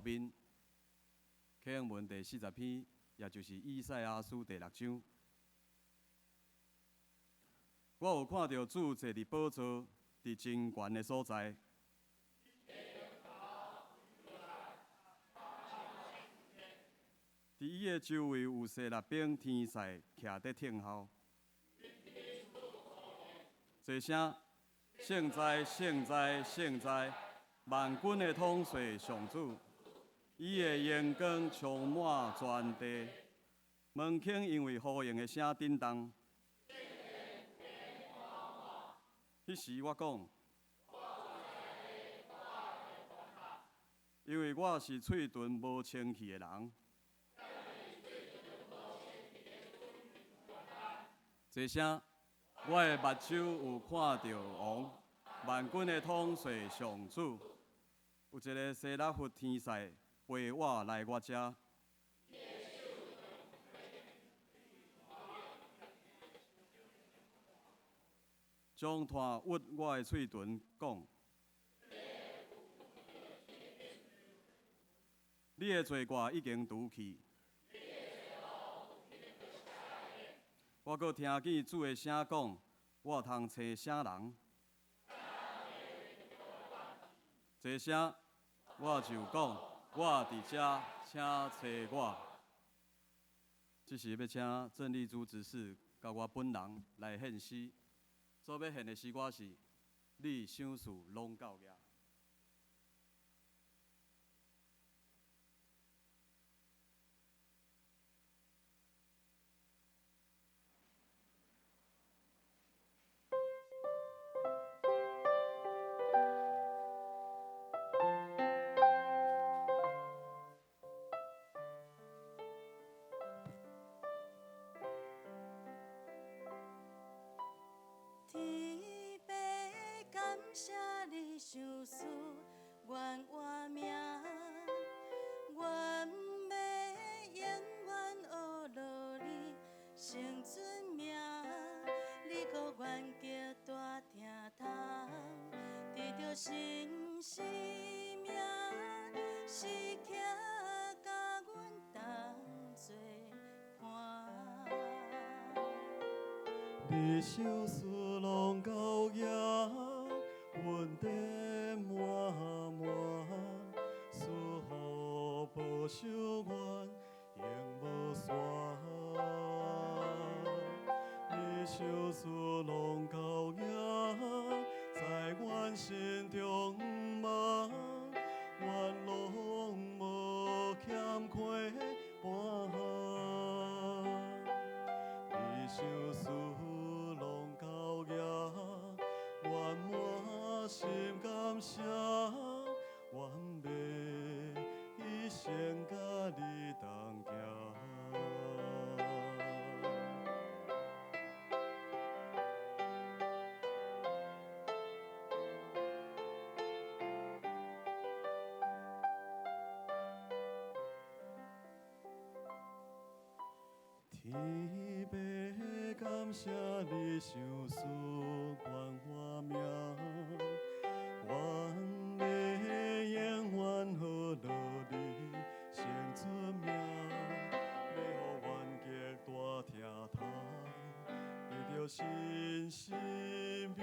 面。啟應文第40篇，也就是以賽亞書第六章。我有看著主坐佇寶座，佇真懸的所在。佇伊的周圍有西拉兵天使徛佇聽候。齊聲，聖哉，聖哉，聖哉！萬軍的統帥上主，伊的榮光充滿全地。門檻因為呼應的聲震動。彼時我講，因為我是喙唇無清氣的人。齊聲，我的目睭有看著王，萬軍的統帥上主，有一个西拉弗天使陪我來我遮，將炭鬱我的喙唇，講：你的罪過已經除去。我閣聽見主的聲講：我通揣啥人？齊聲，我就講：我佇遮，請揣我。這時欲請鄭麗珠執事佮我本人來獻詩，所欲獻的詩歌是：你賞賜攏夠額。天父感謝你賞賜阮活命，阮欲永遠學落你聖尊名，你予阮極大疼痛，得著新生命，時刻佮阮同做伴。你賞賜攏夠額，恩典滿滿，賜福保守阮永無散。你賞賜攏夠額，在阮心中望，阮攏無欠虧半項。你賞賜攏夠額，阮滿心感謝，阮欲一生佮你同行。天父感謝你賞賜阮活命，阮欲永遠學落你聖尊名，你予阮極大疼痛，得著新生命，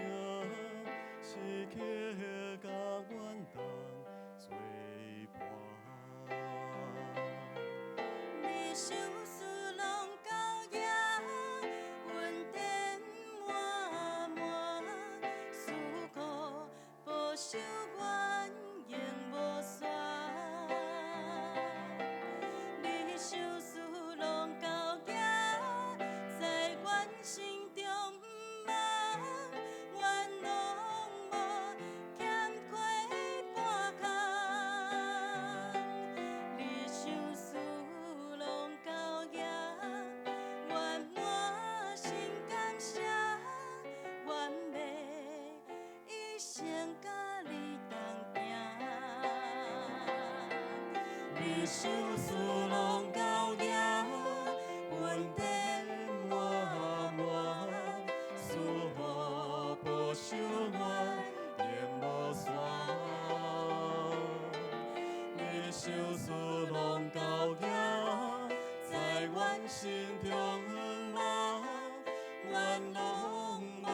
時刻佮阮同做伴。你賞賜攏夠額，恩典滿滿，賜福保守阮永無散。你賞賜攏夠額，在阮心中望，阮攏無欠虧半項。你賞賜攏夠額，阮滿心感謝，阮欲一生佮你同行。你賞賜攏夠額，恩典滿滿，賜福保守阮永無散。你賞賜事攏交行，在阮心中远望，阮攏無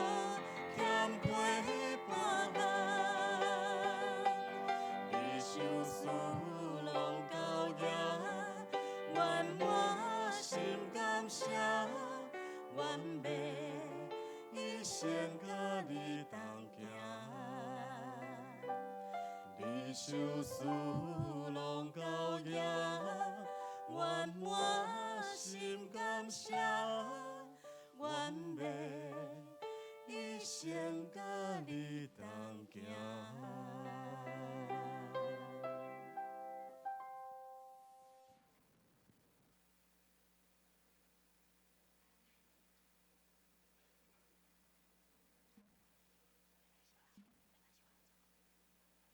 欠陪伴人。你想事攏交行，阮滿心感謝，阮欲一生佮你同行。你想事攏交行，阮滿心感謝，阮欲一生佮你同行。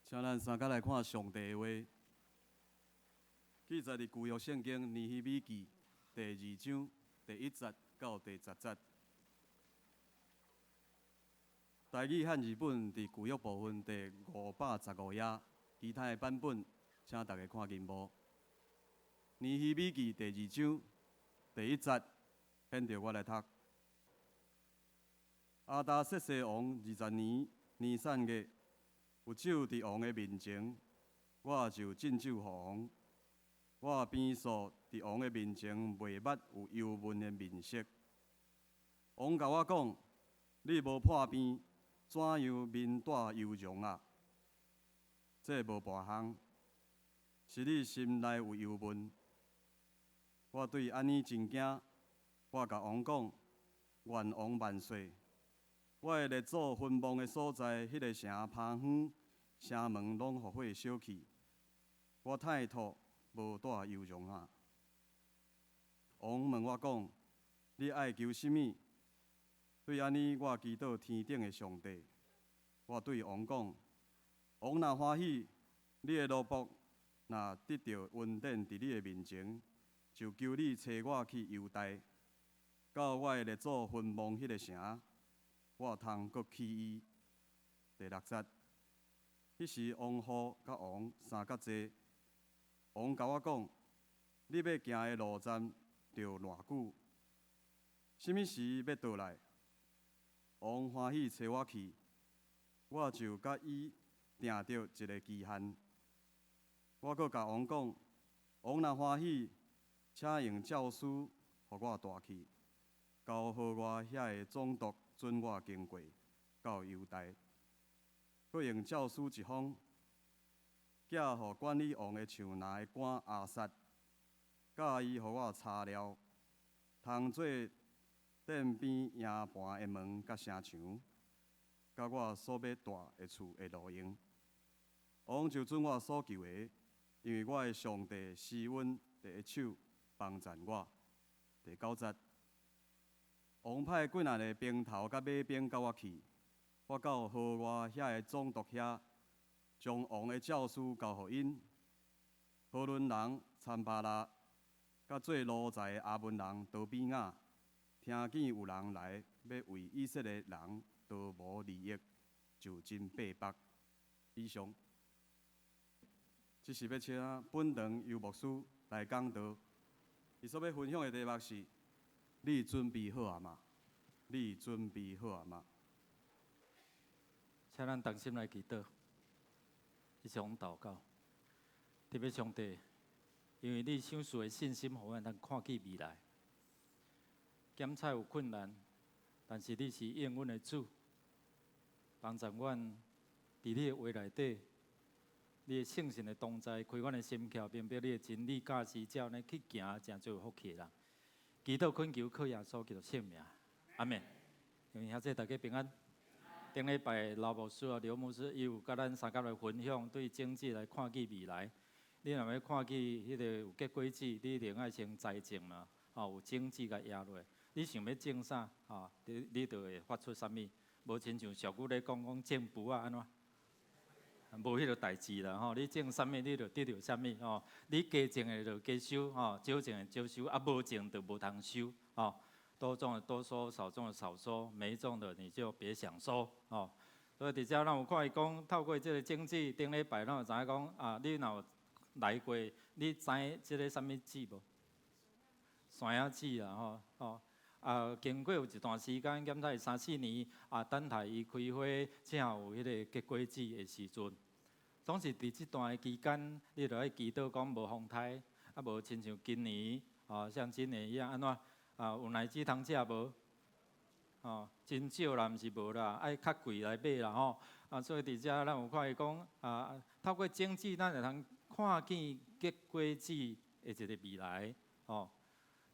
請咱三佮來看上帝的話，記載佇舊約聖經尼希米記第二章第一節到第十節。台語漢字本佇舊約部分第515頁，其他的版本請大家看螢幕。尼希米記第二章第一節，現著我來讀。亞達薛西王20年尼散月，有酒佇王的面前，我就進酒予王。我邊數佇王的面前袂捌有憂悶的面色。王共我講：你無破病，怎樣面帶憂容啊？這無跋項，是你心內有憂悶。我對按呢真驚，我共王講：願王萬歲！我的列祖墳墓的所在，彼个城拍昏，城門攏予火燒去。我太吐，無帶憂容啊！王問我講：你愛求啥物？對按呢，我祈禱天頂的上帝。我對王講：王若歡喜，你的奴僕若得著恩典佇你的面前，就求你差我去猶大，到我的列祖墳墓彼个城，我通閣起伊。第六節，彼時王后佮王三角坐，王共我講：你欲行的路站著偌久？啥物時欲倒來？王歡喜差我去，我就佮伊訂著一个期限。我閣共王講：王若歡喜，請用詔書予我帶去，交予我遐个總督准我經過到猶大。閣用詔書一封，寄予管理王的樹林的官亞薩，教伊予我查料，通做殿邊營盤的門佮城牆，佮我所欲住的厝的路用。王就准我所求的，因為我的上帝施恩佇彼手幫贊我。第九節，王派幾若个兵頭佮馬兵佮我去，我到河外遐个總督遐，將王的詔書交予𪜶。何崙人參巴拉，佮做奴才的亞捫人多比雅，聽見有人來欲為以色列人圖謀利益，就真閉縛。以上，這是欲請本堂游牧師來講道。伊所欲分享的題目是：你準備好矣嗎？你準備好矣嗎？請咱同心來祈禱，一同禱告。特別上帝，因為你賞賜的信心，予阮通看見未來。檢測有困難，但是你是應允的主，幫助阮佇你的話內底，你的聖神的同在，開阮的心竅，明白你的真理教示，才有呢去行，成做有福氣的人。祈禱懇求靠耶穌基督聖名，阿們。因為兄弟大家平安。頂禮拜老牧師啊，劉牧師伊有佮咱三甲來分享，對經濟來看見未來。你若欲看見彼个有結果子，你一定愛先栽種嘛，吼，有種子共壓落。你想欲種啥，吼，你就會發出啥物。無親像俗語咧講講種匏仔按怎？無彼个代誌啦，吼！你種啥物，你就得著啥物，吼！你加種的就加收，吼！少種的少收，啊，無種就無通收，吼！多種的多收，少種的少收，沒種的你就別想收，吼！所以佇遮咱有看伊講，透過這个種子，頂禮拜咱有知影講啊，你若有來過，你知這个啥物節無？山仔節啊吼，哦，啊，經過有一段時間，敢才三四年啊，等待伊開花，才有彼個結果子的時陣。總是佇這段的期間，你著愛祈禱講無風颱，啊無親像今年，哦，像今年一樣按怎？啊，有奶子通食無？哦，真少啦，毋是無啦，愛較貴來買啦吼。啊，所以佇遮咱有看伊講啊，透過種子，咱會通看見結果子的一個未來，吼。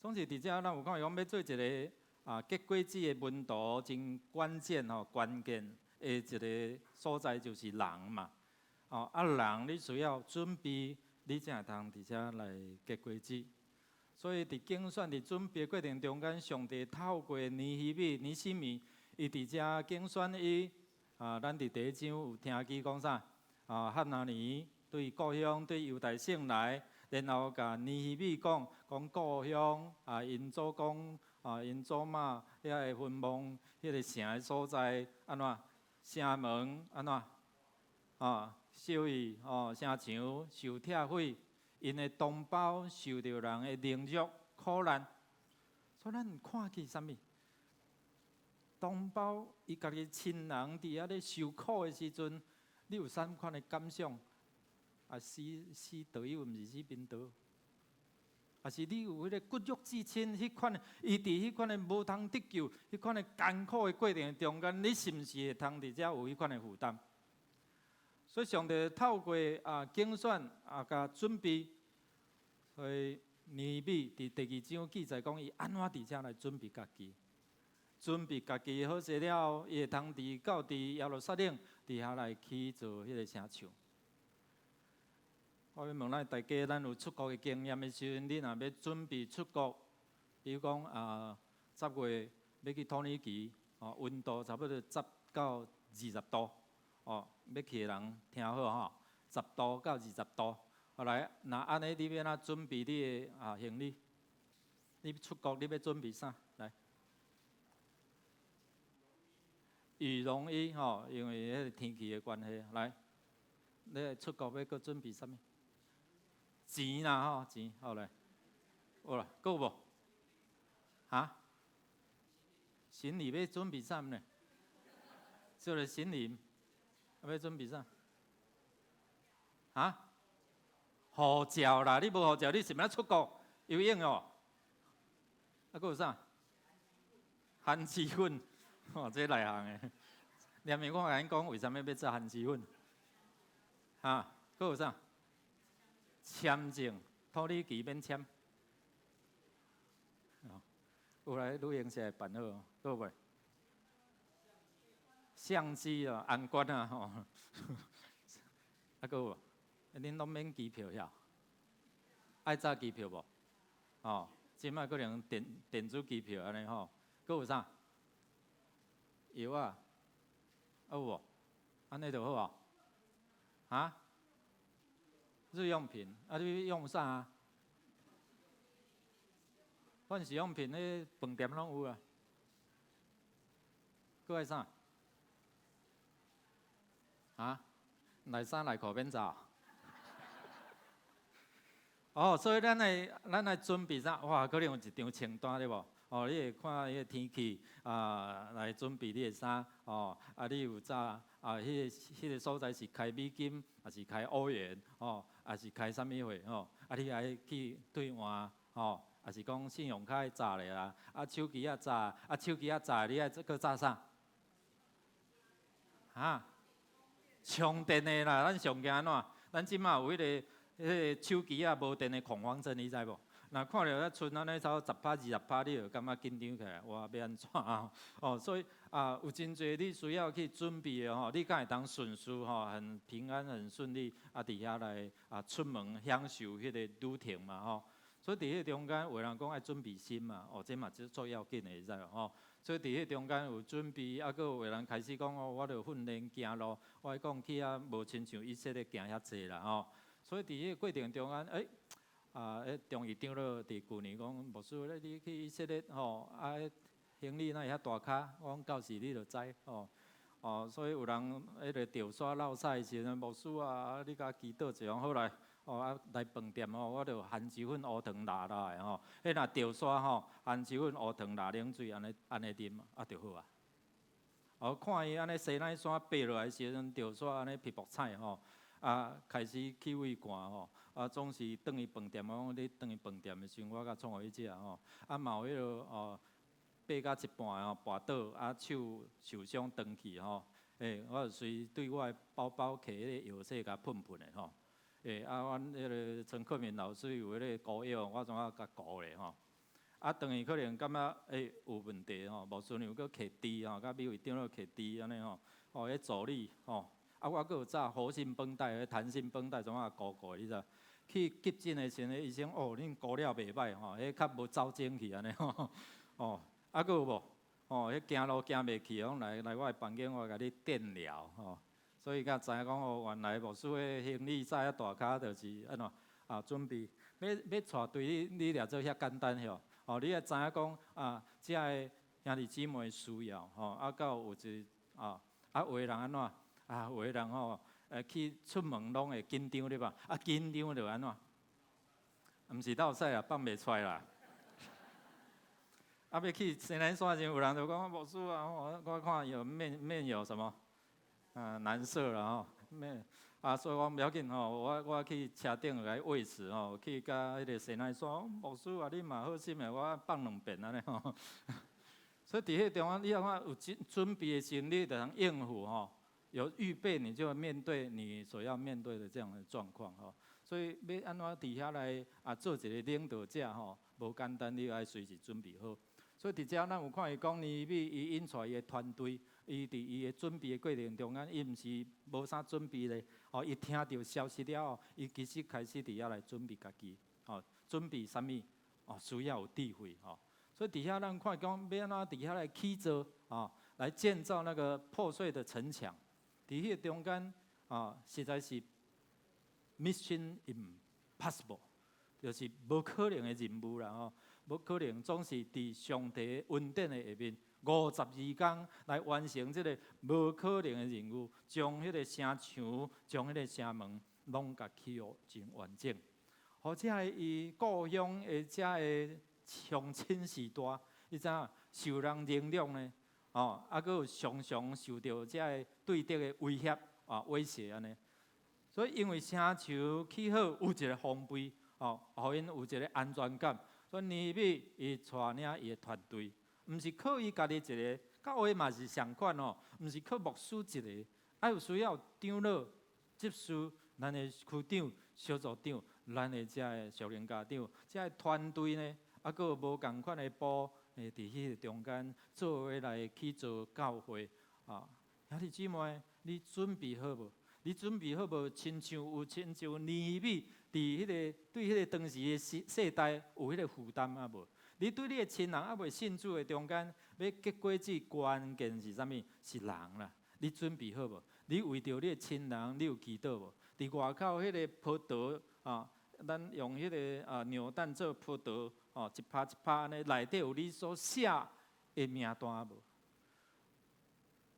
總是佇遮咱有看伊講欲做一个啊結果子的門徒，真關鍵吼，關鍵的一个所在就是人嘛。哦，啊人你需要準備，你才會通佇遮來結果子。所以佇競選佇準備過程中間，上帝透過尼希米、尼希米，伊佇遮揀選伊。啊，咱佇第一章有聽見講啥？啊，哈拿尼對故鄉對猶大省來，然後共尼希米講，講故鄉啊，𪜶祖公啊，𪜶祖媽遐个墳墓，彼个城的所在，按怎？城門按怎？啊，燒去哦，城牆受拆毀，𪜶的同胞受著人的凌辱苦難，所以咱看見啥物？同胞伊家己親人佇遐咧受苦的時陣，你有啥款的感想？啊，死死道友，毋是死貧道，抑是你有彼个骨肉至親，彼款伊佇彼款的無通得救，彼款的艱苦的過程中間，你是毋是會通佇遮有彼款的負擔？所以上帝透過啊揀選啊，共準備，所以尼希米佇第二章記載講，伊按怎佇遮來準備家己，準備家己好勢了後，伊會通佇到佇耶路撒冷佇遐來起造彼个城牆。我欲問咱大家，咱有出國的經驗的時陣，你若欲準備出國，比如講啊，10月欲去土耳其，哦，溫度差不多10到20度，哦，欲去的人聽好吼，10度到20度。後來，若按呢，你欲按怎準備你的啊行李？你出國你欲準備啥？來，羽絨衣吼，因為彼個天氣的關係。來，你出國欲閣準備啥物？錢啦吼，錢好來，有啦，閣有無？哈？行李欲準備啥物呢？這個行李欲準備啥？哈？護照啦，你無護照，你是欲出國游泳哦？啊，閣有啥？番薯粉，哦，這內行的。連面我共𪜶講，為啥物欲做番薯粉？哈？閣有啥？簽證，土耳其免簽。有來旅行社會辦好，閣有無？相機啊，安全啊吼。啊，閣有無？恁攏免機票遐？愛紮機票無？哦，這擺可能電電子機票按呢吼。閣有啥？藥仔，啊有無？按呢就好啊。哈？日用品，啊你用啥啊？盥洗用品，彼飯店攏有啊。閣愛啥？啊？內衫內褲免紮？哦，所以咱愛準備啥？哇，可能有一張清單對無？哦，你會看彼个天氣啊，來準備你的衫哦。啊，你有紮啊？彼个所在是開美金，抑是開歐元？哦，抑是開啥物貨？吼，啊，你愛去兌換吼，抑是講信用卡紮咧啦？啊，手機仔紮，啊，手機仔紮，你愛閣紮啥？哈？充電的啦，咱上驚按怎？咱這馬有彼个手機仔無電的恐慌症，你知無？若看著遐賰按呢差10趴20趴，你就感覺緊張起來，哇，欲按怎啊？哦，所以啊，有真濟你需要去準備的吼，你才會當順遂吼，很平安、很順利啊，佇遐來啊出門享受彼個旅程嘛吼。所以佇彼個中間，有人講愛準備心嘛，哦，這嘛是最要緊的，你知無吼？所以佇彼個中間有準備，啊，閣有的人開始講哦，我著訓練行路，我講去遐無親像以色列行遐濟啦吼。所以佇彼個過程中間，欸，啊，彼中義長老佇舊年講，牧師，你去以色列吼，啊，行李哪會遐大跤？我講到時你就知吼。哦，所以有人彼個著沙落屎的時陣，牧師啊，你共祈禱一下，好來，哦啊來飯店吼，我就番薯粉烏糖辣辣的吼，彼若著沙吼，番薯粉烏糖辣冷水按呢按呢啉啊就好啊。哦，看伊按呢西奈山爬落來時陣，著沙按呢皮薄菜吼，啊開始去胃寒吼，啊總是轉去飯店，我講你轉去飯店的時陣，我較創予你食吼，啊嘛有彼個哦，爬到一半吼，跋倒啊手受傷斷去吼，欸，我就隨對我的包包摕彼個藥水共噴噴的吼。欸，啊，阮彼個陳克敏老師有彼個膏藥，我總愛共糊咧吼。啊，轉去可能感覺欸有問題吼，牧師娘閣揢豬吼，佮美惠長老揢豬按呢吼，吼，彼助理吼，啊，我閣有紮活性繃帶、彈性繃帶，總愛糊糊，你知？去急診的時陣，醫生哦，恁糊了袂䆀吼，彼較無走精去按呢吼，哦，啊，閣有無？哦，彼行路行袂去，講來來我的房間，我共你電療吼。所以才知影講哦，原來牧師的行李載遐大跤，就是按怎啊？準備欲欲帶隊你你掠做遐簡單吼？哦，你愛知影講啊，遮个兄弟姊妹需要吼，啊，到有一啊啊，有的人按怎啊？有的人吼，去出門攏會緊張對吧？啊，緊張就按怎？毋是落屎啊，放袂出來啦。啊，欲去西奈山時，有人就講牧師啊，我我看有面面有什麼？啊，難色啦吼，面啊，所以我毋要緊吼，我我去車頂來餵食吼，去共彼個西奈山，牧師啊，你嘛好心的，我放兩遍按呢吼。所以佇彼個中間，你看有準準備的時陣，你就通應付吼，有預備，你就面對你所要面對的這樣的狀況吼。所以欲按怎佇遐來啊，做一個領導者吼，無簡單，你愛隨時準備好。所以佇遮咱有看伊講，尼希米伊引帶伊的團隊，伊佇伊的準備的過程中間，伊毋是無啥準備咧。哦，伊聽著消息了後，伊其實開始佇遐來準備家己，哦，準備啥物？哦，需要有智慧，吼。所以佇遐咱看講，欲按怎佇遐來起造，哦，來建造那個破碎的城牆。佇彼個中間，啊，實在是 mission impossible，就是無可能的任務啦，吼。無可能總是佇上帝恩典的下面，52工來完成這個無可能的任務，將彼個城牆、將彼個城門攏共起予真完整。予遮个伊故鄉的遮个鄉親序大，你知影受人凌辱呢？哦，啊，閣有常常受著遮个對敵的威脅啊威脅按呢。所以因為城牆起好，有一個防備，哦，予𪜶有一個安全感。所以尼希米伊帶領伊的團隊，毋是靠伊家己一個，教會嘛是相款哦，毋是靠牧師一個，啊有需要長老、執事、咱的區長、小組長、咱的遮个屬靈家長，遮个團隊呢，啊，閣有無仝款的部，佇彼個中間做伙來去做教會啊。兄弟姊妹，你準備好無？你準備好無？親像有親像尼希米佇彼個對彼個當時的世世代有彼個負擔啊無？你對你的親人猶未信主的中間，欲結果子關鍵是啥物？是人啦。你準備好無？你為著你的親人，你有祈禱無？佇外口彼個葡萄啊，咱用彼個啊扭蛋做葡萄，哦，一拍一拍按呢，內底有你所寫的名單無？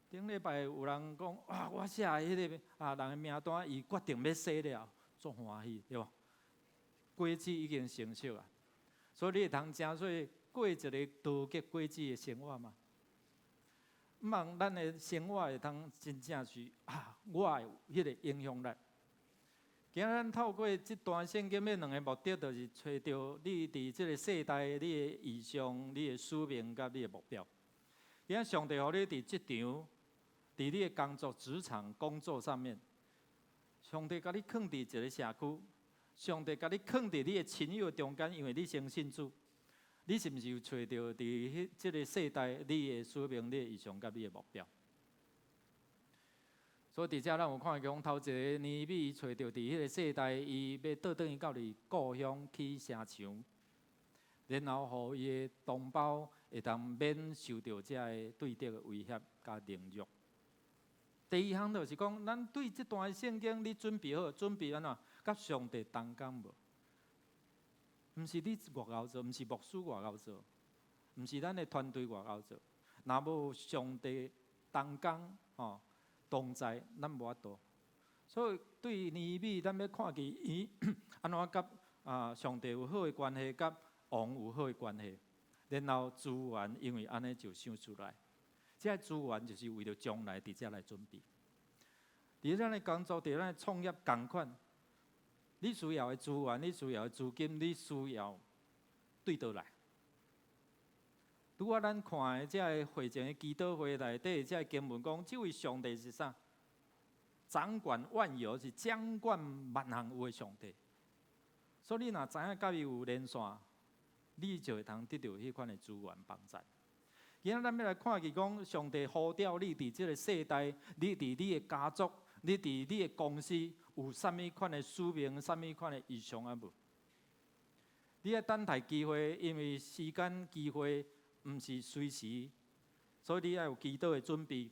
頂禮拜有人講，哇！我寫的彼個啊人的名單，伊決定欲洗了，足歡喜，對無？果子已經成熟啊，所以你會通誠做過一個多結果子的生活嗎？毋望咱的生活會通真正是啊，我有彼個影響力。今仔咱透過這段聖經，欲兩个目的，就是揣著你佇這個世代你的異象、你的使命佮你的目標。今仔上帝予你佇職場，佇你的工作職場工作上面，上帝共你囥佇一個社區，上帝共你囥佇你的親友中間，因為你先信主，你是毋是有揣著佇彼這個世代你的使命、你的異象佮你的目標？所以佇遮咱有看見講，頭一个尼希米伊揣著佇彼個世代，伊欲倒轉去到佇故鄉起城牆，然後予伊的同胞會當免受著遮个對敵的威脅佮凌辱。第二項就是講，咱對這段聖經你準備好，準備按怎？佮上帝同工無？毋是你外𠢕做，毋是牧師外𠢕做，毋是咱的團隊外𠢕做。若無上帝同工吼同在，咱無法度。所以對尼希米，咱欲看見伊按怎佮上帝有好的關係，佮王有好的關係，然後資源因為按呢就想出來。這个資源就是為著將來佇遮來準備。佇咱的工作，佇咱的創業仝款，你需要的資源，你需要的資金，你需要對佗來？拄仔咱看的這个會前的祈禱會內底，這个經文講，這位上帝是啥？掌管萬有，是掌管萬項有的上帝。所以你若知影佮伊有連線，你就會通得著彼款的資源幫助。今仔咱欲來看見講，上帝呼召你佇這个世代，你佇你的家族，你佇你的公司，有啥物款的使命，啥物款的異象啊無？你愛等待機會，因為時間機會毋是隨時，所以你愛有祈禱的準備。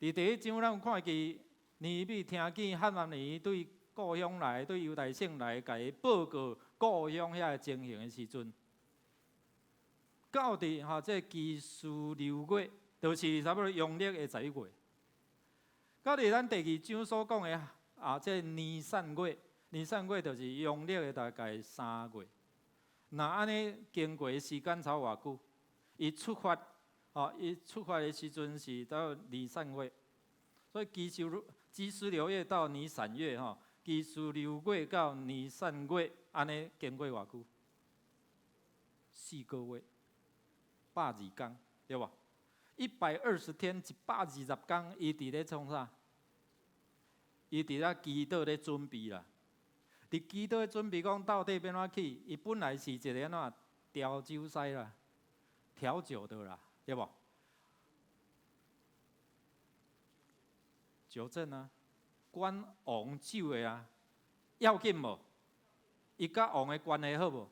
佇第一章，咱有看見尼希米聽見哈拿尼對故鄉來，對猶大省來，共伊報告故鄉遐个情形的時陣，到佇吼這基斯流月，就是差不多陽曆的11月。到佇咱第二章所講的啊，這尼散月，尼散月就是陽曆的大概3月。若按呢經過時間差偌久？伊出發，吼，伊出發的時陣是到尼散月，所以基斯流月到尼散月，吼，基斯流月到尼散月，按呢經過偌久？4個月，120工，對無？120天，120工，伊佇咧創啥？伊佇咧祈禱咧準備啦。佇祈禱咧準備講到底欲按怎去？伊本來是一个按怎調酒師啦，調酒的啦，對無？酒政啊，管王酒的啊，要緊無？伊佮王的關係好無？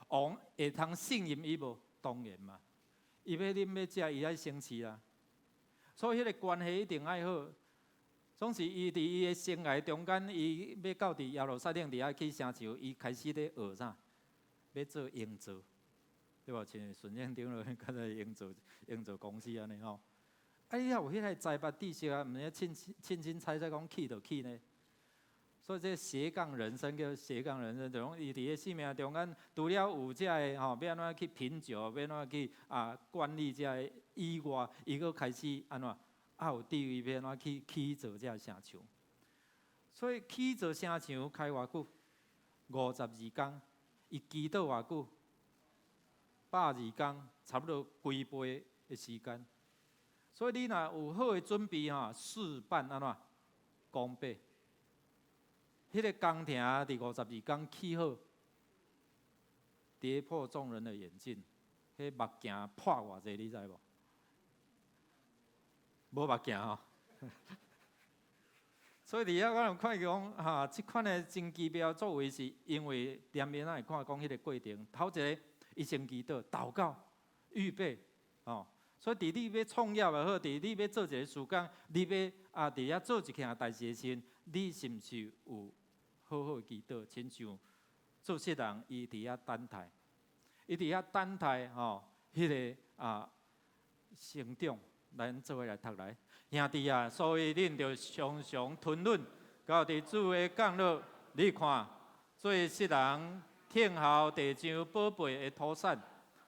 王會通信任伊無？當然嘛。伊欲啉欲食，伊愛先試啊。所以彼个關係一定愛好。總是伊佇伊的生涯中間，伊欲到佇耶路撒冷佇遐起城牆，伊開始咧學啥？欲做營造，對無？像順正長老較早營造公司按呢吼。啊，你抑有彼个財帛知識啊，毋是凊凊彩彩講起就起呢。所以這斜槓人生叫斜槓人生，就講伊佇个生命中間，除了有這个吼，欲按怎去品酒，欲按怎去管理這个以外，伊閣開始按怎？啊有智慧欲按怎去起造這个城牆。所以起造城牆開偌久？52工。伊祈禱偌久？120工，差不多幾倍的時間。所以你若有好的準備吼，事半按怎功倍。彼个工程佇52工起好，跌破眾人的眼鏡，彼目鏡破偌濟，你知無？無目鏡吼。所以佇遐我有看見講，哈，這款的真奇妙作為，是因為前面咱會看講彼个過程，頭一个伊先祈禱、禱告、預備，吼。所以佇你欲創業也好，佇你欲做一个事工，你欲佇遐做一件代誌的時陣，你是毋是有好好祈禱？親像做事人，伊佇遐等待，伊佇遐等待吼，彼个成長，咱做伙來讀來，兄弟啊，所以恁著常常吞忍，到佇主的降落。你看，做穡人聽候地上寶貝的土產，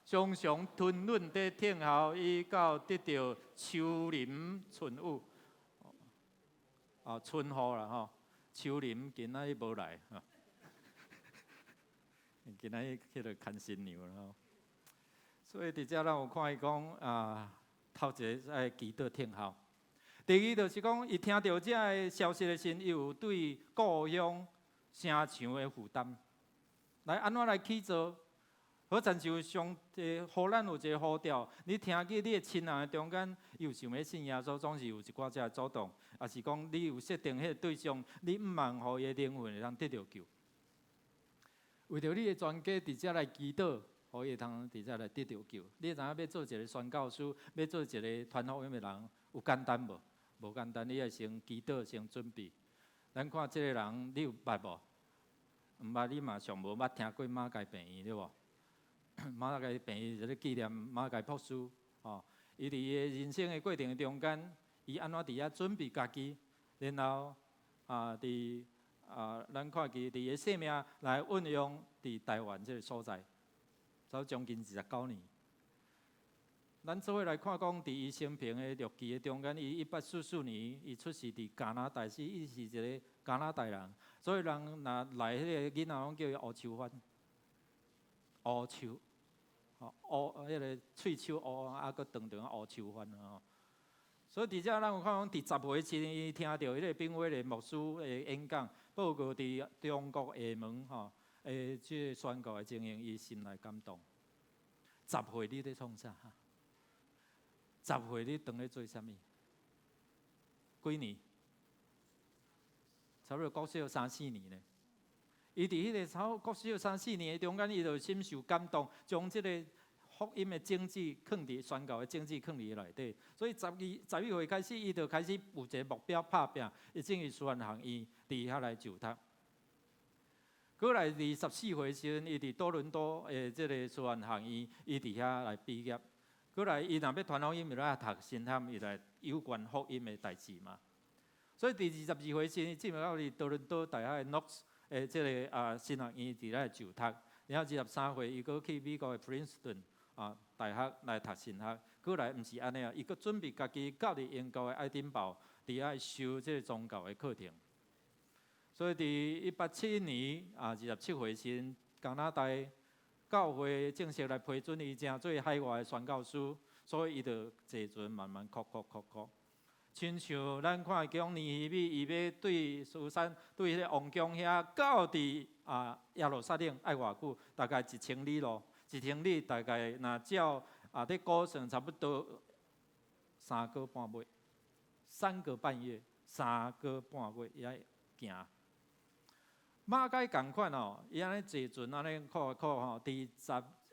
常常吞忍地聽候伊到得著秋林春雨。哦，春雨啦吼，秋林今仔日無來，今仔日去著牽新娘啦吼。所以佇遮咱有看伊講啊，頭一个愛祈禱聽候，第二就是講，伊聽著這个消息的時陣，伊有對故鄉城牆的負擔，來按怎來起造？好親像上帝予咱有一个呼召，你聽見你的親人的中間，伊有想欲信耶穌，總是有一寡這个阻擋，抑是講你有設定彼个對象，你毋望予伊的靈魂會通得著救。為著你的全家佇遮來祈禱，予伊會通佇遮來得著救。你知影欲做一个宣教師，欲做一个傳福音的人，有簡單無？無簡單，你愛先祈禱，先準備。咱看這个人，你有捌無？毋捌，你嘛上無捌聽過馬偕病院對無？馬偕病院是咧紀念馬偕博士，吼，伊佇伊的人生的過程中間，伊按怎佇遐準備家己，然後啊，佇啊，咱看見佇伊生命來運用佇台灣這个所在，差不多將近29年。咱做伙來看講，佇伊生平的日記的中間，伊1844年，伊出世佇加拿大，是伊是一个加拿大人，所以人若來彼个囡仔攏叫伊烏秋番，烏秋，吼烏彼个喙鬚烏啊，閣長長烏秋番吼。所以佇遮咱有看講，佇10歲時陣，伊聽著彼个炳威廉牧師的演講，報告佇中國廈門吼，這个宣教的情形，伊心內感動。十歲你咧創啥？十歲你當咧做啥物？幾年？差不多國小三四年咧。伊佇彼個差不多國小三四年的中間，伊就深受感動，將這个福音的種子囥佇宣教的種子囥佇伊內底。所以12、11歲開始，伊就開始有一個目標拍拚，伊進去師範學院佇遐來就讀。閣來佇14歲時陣，伊佇多倫多的這個師範學院，伊佇遐來畢業。閣來，伊若欲傳福音，伊就愛讀神學，伊來有關福音的代誌嘛。所以佇22歲時，進入到佇多倫多大學的 Knox 的這个神學院佇咧就讀。然後23歲，伊閣去美國的 Princeton 大學來讀神學。閣來毋是按呢啊，伊閣準備家己到佇英國的愛丁堡，佇遐修這个宗教的課程。所以佇1871年27歲時，加拿大教會正式來批准伊成做海外的宣教師，所以伊就坐船慢慢擴擴擴擴。親像咱看講尼希米，伊欲對書珊對彼个王宮遐到佇耶路撒冷愛偌久？大概一千里路，一千里大概若照咧估算差不多三個半月，三個半月，三個半月伊愛行。馬偕仝款哦，伊按呢坐船按呢靠靠吼，佇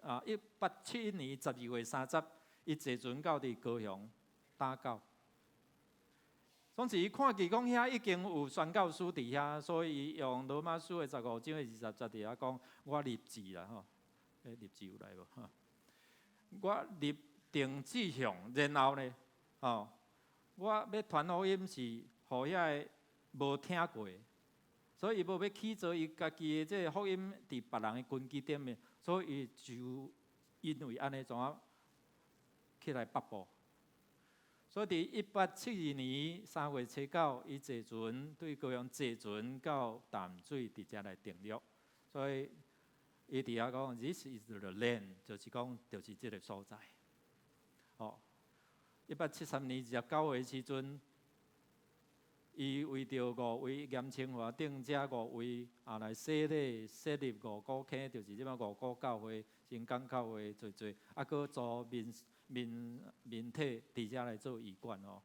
1871年12月30，伊坐船到佇高雄打狗。總是伊看見講遐已經有宣教師佇遐，所以伊用羅馬書的15章的20節佇遐講：我立志啦吼，立志有來無？吼，我立定志向，然後呢，吼，我欲傳福音是予遐个無聽過。所以伊無欲起做伊家己的這个福音佇別人的根基頂面，所以伊就因為按呢怎啊起來北部。所以佇1872年3月初9，伊坐船對高雄坐船到淡水，佇遮來登陸。所以伊佇遐講，This is the land，就是講就是這个所在。哦，1873年29歲時陣，伊為著五位嚴清華等這五位來洗禮設立五股坑，就是這擺五股教會、新港教會做做，閣租民民民體佇遮來做醫館哦。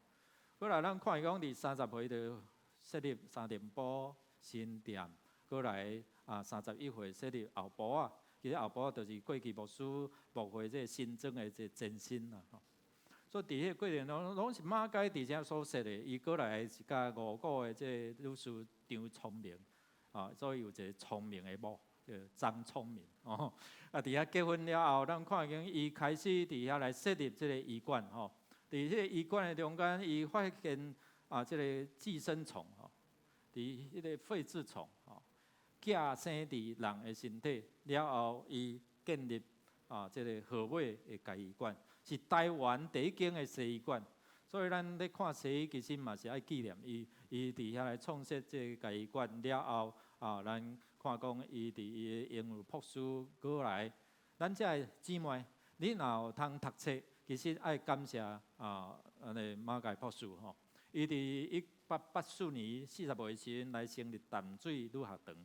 閣來咱看伊講佇30歲就設立三重埔新店，閣來31歲設立後埔仔，其實後埔仔就是過去牧師牧會這个新莊的這个前身啦吼。所以佇彼个過程中，攏是馬偕佇遮所設的。伊閣來是佮五股的這个女士張聰明，所以有一个聰明的某，叫張聰明。哦，佇遐結婚了後，咱看見伊開始佇遐來設立這个醫館吼。佇這个醫館的中間，伊發現這个寄生蟲吼，佇彼个血雉蟲吼，寄生佇人的身體了後，伊建立這个號碼的家醫館。是台灣第一間的西醫館，所以咱咧看西醫，其實嘛是愛紀念伊。伊佇遐來創設這个家醫館了後，咱看講伊佇伊的榮譽博士過來，咱遮的姊妹，你若有通讀冊，其實愛感謝按呢馬偕博士吼。伊佇1884年40歲時陣來成立淡水女學堂，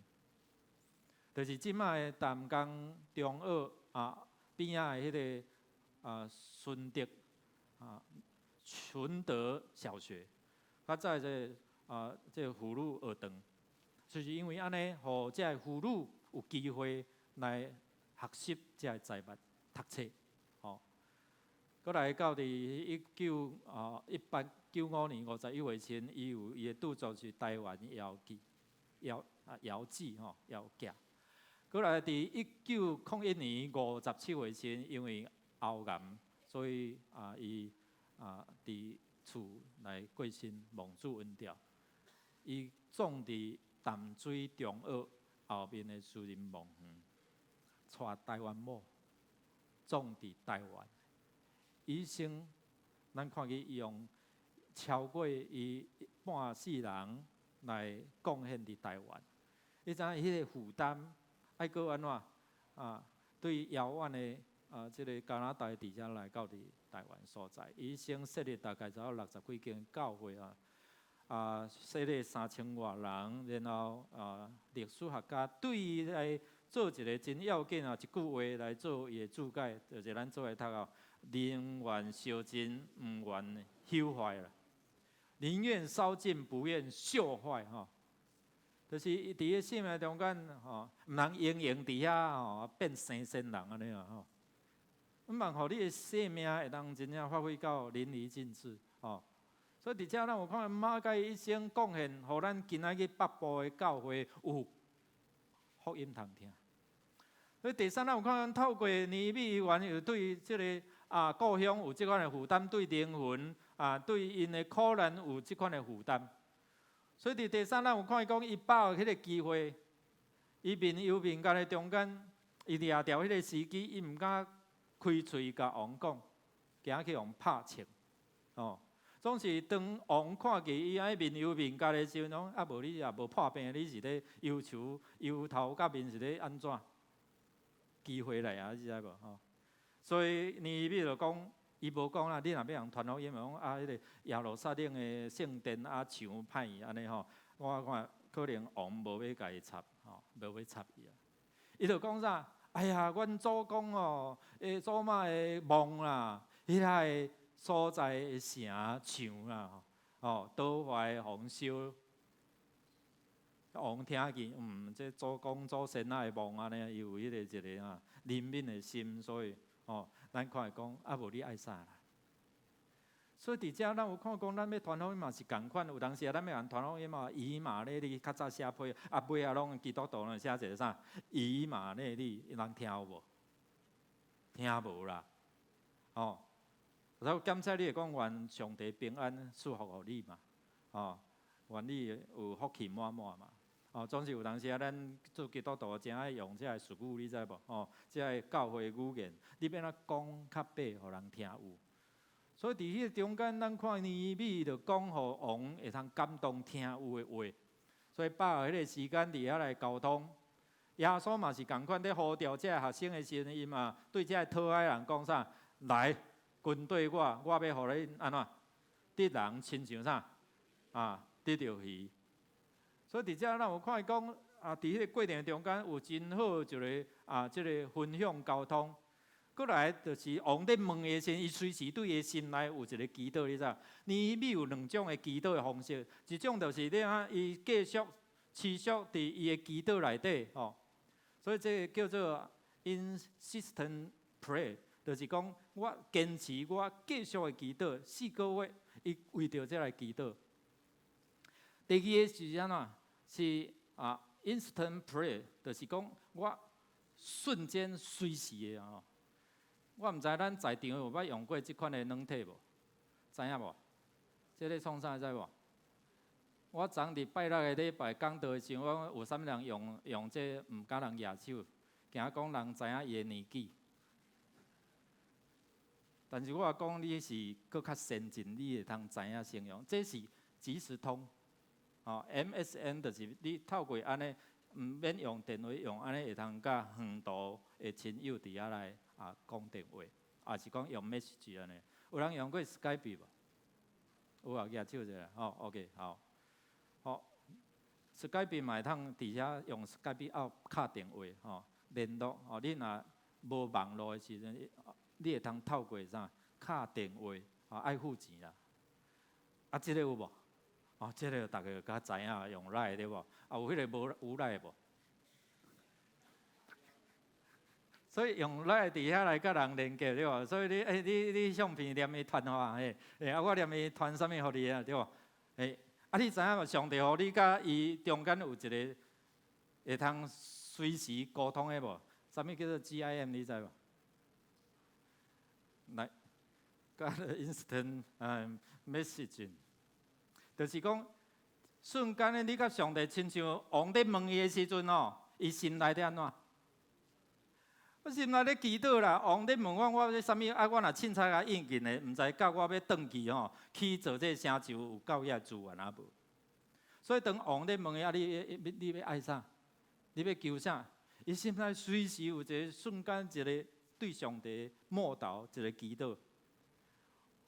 就是這擺的淡江中學邊仔的彼个順德純德小學，較早這个婦女學堂，就是因為按呢，予這个婦女有機會來學習這个才物讀冊，吼。閣來到佇1895年51歲時，伊有伊的著作是《台灣遙記》、遙記吼，遙記。閣來佇1901年57歲時，因為喉癌，所以伊佇厝來過身，蒙主恩召。伊葬佇淡水中學後面的私人墓園，娶台灣某，葬佇台灣。伊一生，咱看見伊用超過伊半世人來貢獻佇台灣。你知影彼个負擔愛閣按怎啊？對遙遠的啊，這个加拿大佇遮來到佇台灣所在，伊一生設立大概才有六十幾間教會啊，啊，設立三千外人，然後啊，歷史學家對伊來做一个真要緊啊，一句話來做伊的注解，就是咱做伙讀啊，寧願燒盡，毋願朽壞啦，寧願燒盡，不願朽壞吼。就是佇個生命中間吼，毋通閒閒佇遐吼變神仙人按呢啊吼。毋望予你的生命會當真正發揮到淋漓盡致吼。所以佇遮咱有看馬偕一生貢獻，予咱今仔日北部的教會有福音通聽。所以第三，咱有看透過尼希米原有對這个啊故鄉有這款的負擔，對靈魂啊對𪜶的苦難有這款的負擔。所以佇第三，咱有看伊講，伊把握彼个機會，伊面憂面頰的中間，伊掠著彼个時機，伊毋敢開喙共王講，驚去予拍槍，哦。總是當王看見伊按呢面憂面頰的時陣，講啊無你也無破病，你是咧憂愁憂頭佮面是咧按怎？機會來啊，你知無吼？所以尼希米就講，伊無講啦，你若欲予人傳福音，講啊，彼个耶路撒冷的聖殿啊牆歹去按呢吼，我看可能王無欲共伊插吼，無欲插伊啊。伊就講啥？哎呀，阮祖公哦，祖媽的墓啦，彼个所在的城牆啦，吼，倒壞予人燒。王聽見，這祖公祖先仔的墓按呢，伊有彼个一个啊憐憫的心，所以吼，咱看會講啊，無你愛啥啦？所以佇遮咱有看講，咱欲傳福音嘛是仝款，有當時啊，咱欲予人傳福音嘛，以馬內利較早寫批，啊尾仔攏基督徒攏寫一个啥？以馬內利，人聽有無？聽無啦，吼。然後檢測你會講願上帝平安賜福予你嘛，吼，願你有福氣滿滿嘛。哦，總是有當時啊，咱做基督徒誠愛用這个術語，你知無？吼，這个教會語言，你欲按怎講較白，予人聽有。所以佇彼个中間，咱看尼希米就講予王會通感動聽有的話。所以把握彼个時間佇遐來溝通。耶穌嘛是仝款，咧呼召這个學生的時陣，伊嘛對這个討愛人講啥？來，跟綴我，我欲予恁按怎？得人親像啥？啊，得著魚。所以佇遮咱有看伊講啊，佇彼个過程中間有真好一个啊，這个分享溝通。閣來就是王咧問伊的時陣，伊隨時對伊心內有一个祈禱，你知？尼希米有兩種的祈禱的方式，一種就是咧啊，伊繼續持續佇伊的祈禱內底吼。所以這個叫做 insistent prayer，就是講我堅持我繼續的祈禱，四個月，伊為著這來祈禱。第二個是按怎？是啊，instant prayer，就是講我瞬間隨時的吼。我毋知咱在場有捌用過這款的軟體無？知影無？這咧創啥知無？我昨禮拜六的禮拜講道的時陣，我講有啥物人用用這毋敢人舉手，驚講人知影伊的年紀。但是我講你是閣較先進，你會通知影先用。這是即時通，吼，MSN 就是你透過按呢，毋免用電話，用按呢會通佮遠途的親友佇遐來啊講電話，抑是講用 message 按呢。有人用過 Skype 無？有啊，舉手者，吼，OK，好。好，Skype 嘛會通佇遐用 Skype 拗敲電話，吼，聯絡，吼，你若無網路的時陣，你會通透過啥敲電話，吼，愛付錢啦。啊，這个有無？哦，這个逐家較知影用 Line 對無？啊，有彼个無有 Line 無？所以用 Line 佇遐來佮人連結對無？所以你欸，你你相片連伊傳互嘿，欸啊我連伊傳啥物予你啊對無？欸，啊你知影無？上帝予你佮伊中間有一个會通隨時溝通的無？啥物叫做 GIM 你知無？來，佮 instant messaging，就是講瞬間咧，你佮上帝親像王咧問伊的時陣吼，伊心內咧按怎？我心內咧祈禱啦，王咧問我，我欲啥物？啊，我若凊彩共應應的，毋知到我欲轉去吼，去做這个成就有夠遐資源啊無？所以當王咧問伊啊，你欲愛啥？你欲求啥？伊心內隨時有一个瞬間，一个對上帝默禱，一个祈禱。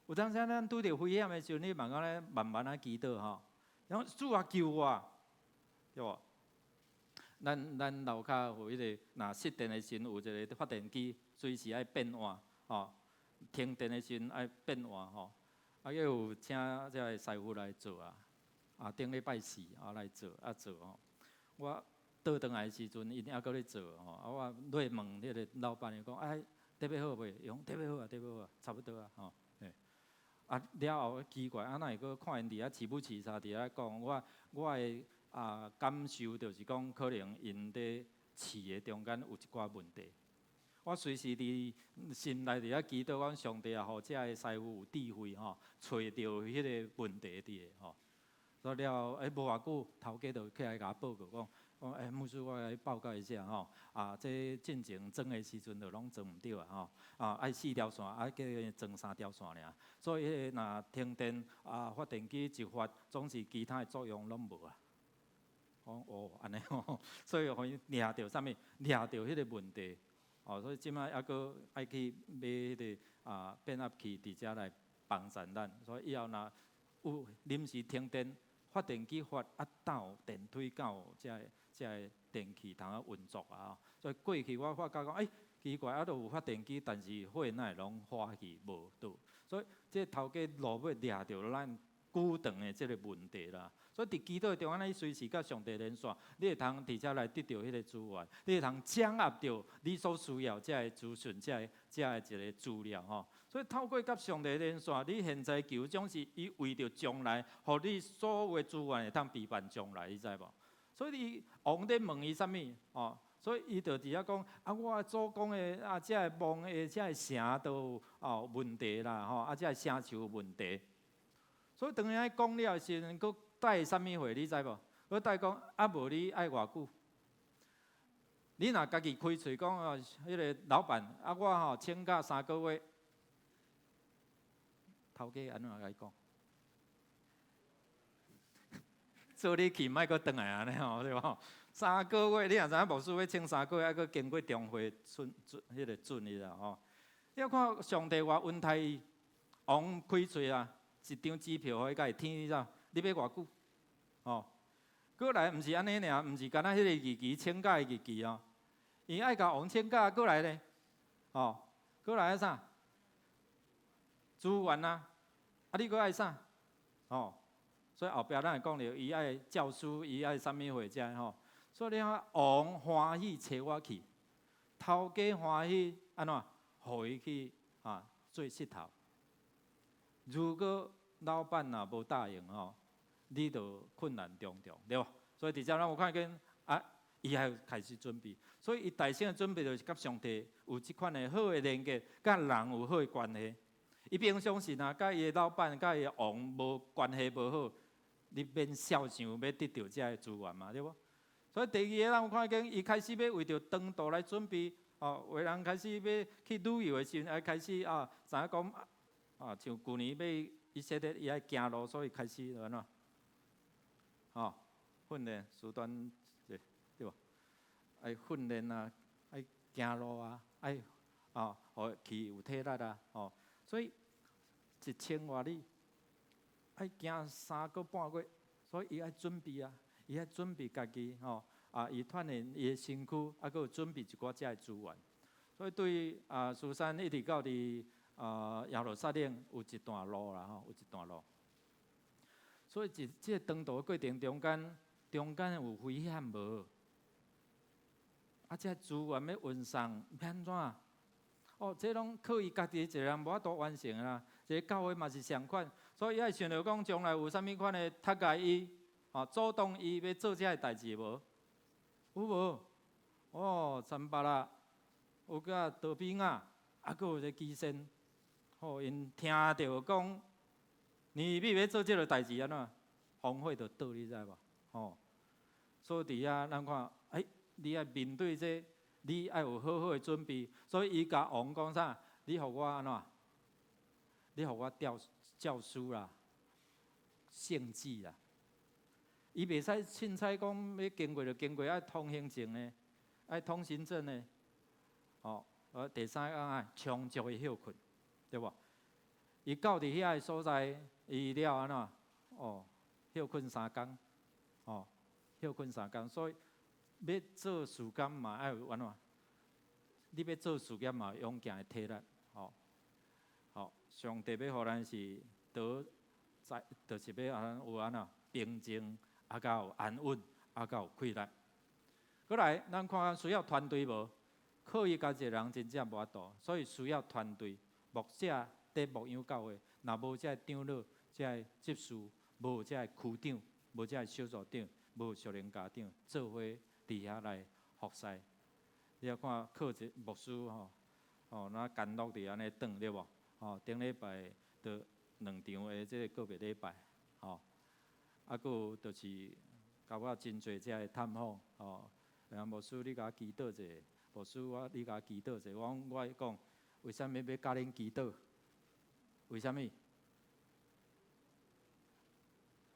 有當時咱拄著危險的時陣，你嘛講咧慢慢仔祈禱吼。然後主啊救我，對無？咱樓跤有彼个，若失電的時陣有一個發電機，隨時愛變換，吼。停電的時陣愛變換吼。啊，閣有請這个師傅來做啊，啊，頂禮拜四啊來做啊做吼。我倒轉來的時陣，𪜶猶閣咧做吼。啊，我落問彼个老闆伊講，哎，得欲好未？伊講得欲好啊，得欲好啊，差不多啊，吼。啊，了後奇怪，啊，哪會閣看𪜶佇遐試不試啥佇遐講，我的啊感受就是講，可能𪜶佇試的中間有一寡問題。我隨時佇心內佇遐祈禱，講上帝啊，予遮个師傅有智慧吼，揣著彼个問題佇咧吼。所以了後，欸，無偌久，頭家就起來共我報告講，講欸，牧師，我來報告一下吼，啊，這進前裝的時陣就攏裝毋對啊吼，啊，愛四條線，啊，叫伊裝三條線爾，所以彼个若停電啊，發電機一發，總是其他的作用攏無啊。講哦，按呢吼，所以予伊掠著啥物？掠著彼个問題，哦，所以這擺猶閣愛去買彼个啊變壓器佇遮來幫助咱，所以以後若有臨時停電，發電機發啊，到電推到遮个遮个電器通啊運作啊。所以過去我發覺講，欸，奇怪，啊，都有發電機，但是火哪會攏發去無倒？所以這頭家落尾掠著咱久長的這个問題啦。所以佇祈禱中間，你隨時佮上帝連線，你會通佇遮來得著彼个資源，你會通掌握著你所需要遮个資訊、遮個一个資料吼。所以透過佮上帝連線，你現在求總是伊為著將來，予你所有的資源會通備辦將來，你知無？所以伊王咧問伊啥物？哦，所以伊就佇遐講啊，我祖公的啊，遮个墓的遮个城都有哦問題啦，吼啊，遮个城市有問題。所以當伊講了的時陣，閣帶啥物話？你知無？閣帶講啊，無你愛偌久？你若家己開喙講哦，彼个老闆啊，我吼請假3個月，頭家按怎共伊講？做你去，莫閣轉來按呢吼，對無？三個月，你若知影牧師欲請三個月，猶閣經過中會准准彼个准伊啦吼。你看上帝偌恩待伊，王開喙啊，一張支票予伊家己天，你知？你欲偌久？吼，過來毋是按呢爾，毋是干焦彼个日期請假的日期哦。伊愛共王請假，過來咧，吼，過來愛啥？資源啊，啊你閣愛啥？吼，所以後壁咱會講著，伊愛詔書，伊愛啥物貨遮吼。所以你看，王歡喜差我去，頭家歡喜按怎？予伊去啊做穡頭。如果老闆若無答應吼，你就困難重重，對無？所以佇遮咱有看見啊，伊還開始準備，所以伊大先的準備就是佮上帝有這款的好的連結，佮人有好的關係。伊平常時若佮伊的老闆、佮伊的王無關係無好，你免肖想欲得著遮个資源嘛，對無？所以第二个，咱有看見伊開始欲為著長途來準備，哦，有的人開始欲去旅遊的時陣，愛開始啊，知影講啊，像舊年欲以色列，伊愛行路，所以開始按怎？吼，訓練時段對無？愛訓練啊，愛行路啊，愛啊，予去有體力啊，吼，所以一千外里愛行3個半月，所以伊愛準備啊，伊愛準備家己吼，啊，伊鍛鍊伊的身軀，啊，閣有準備一寡遮的資源。所以對啊，蘇珊一直到佇啊耶路撒冷有一段路啦，吼，有一段路。所以，這這個長途的過程中間，中間有危險無？啊，這資源欲運送欲按怎？哦，這攏靠伊家己一個人無法度完成啦。這個教會嘛是相款，所以伊愛想著講將來有啥物款的托共伊，哦，阻擋伊欲做這个代誌無？有無？哦，參巴拉，有個多比亞，啊，閣有一個基善，吼，𪜶聽著講，尼希米欲做這个代誌按怎？風火就倒，你知無？吼，所以佇遐咱看，欸，你愛面對這，你愛有好好的準備。所以伊共王講啥？你予我按怎？你予我詔詔書啦，聖旨啦。伊袂使凊彩講欲經過就經過，愛通行證呢，愛通行證呢。哦，第三個愛充足的歇睏，對無？伊到佇遐个所在，伊了按怎？哦，歇睏三工，哦，歇睏三工，所以欲做事工嘛愛有按怎？你欲做事業嘛有勇健的體力，吼，好，上帝欲予咱是得在，就是欲予咱有按怎平靜，啊，閣有安穩，啊，閣有氣力。閣來，咱看看需要團隊無？靠伊家己一個人真正無法度，所以需要團隊。牧者佇牧養教會，若無這个長老、這个執事，無這个區長，無這个小組長，無屬靈家長，做伙佇遐來服侍。你看靠一牧師吼，哦，若艱苦佇按呢轉對無？吼，頂禮拜就兩場的這個個別禮拜，吼，啊，閣有就是共我真濟這个探訪，吼，然後牧師你共我祈禱者，牧師我你共我祈禱者，我講我講，為啥物欲共恁祈禱？為啥物？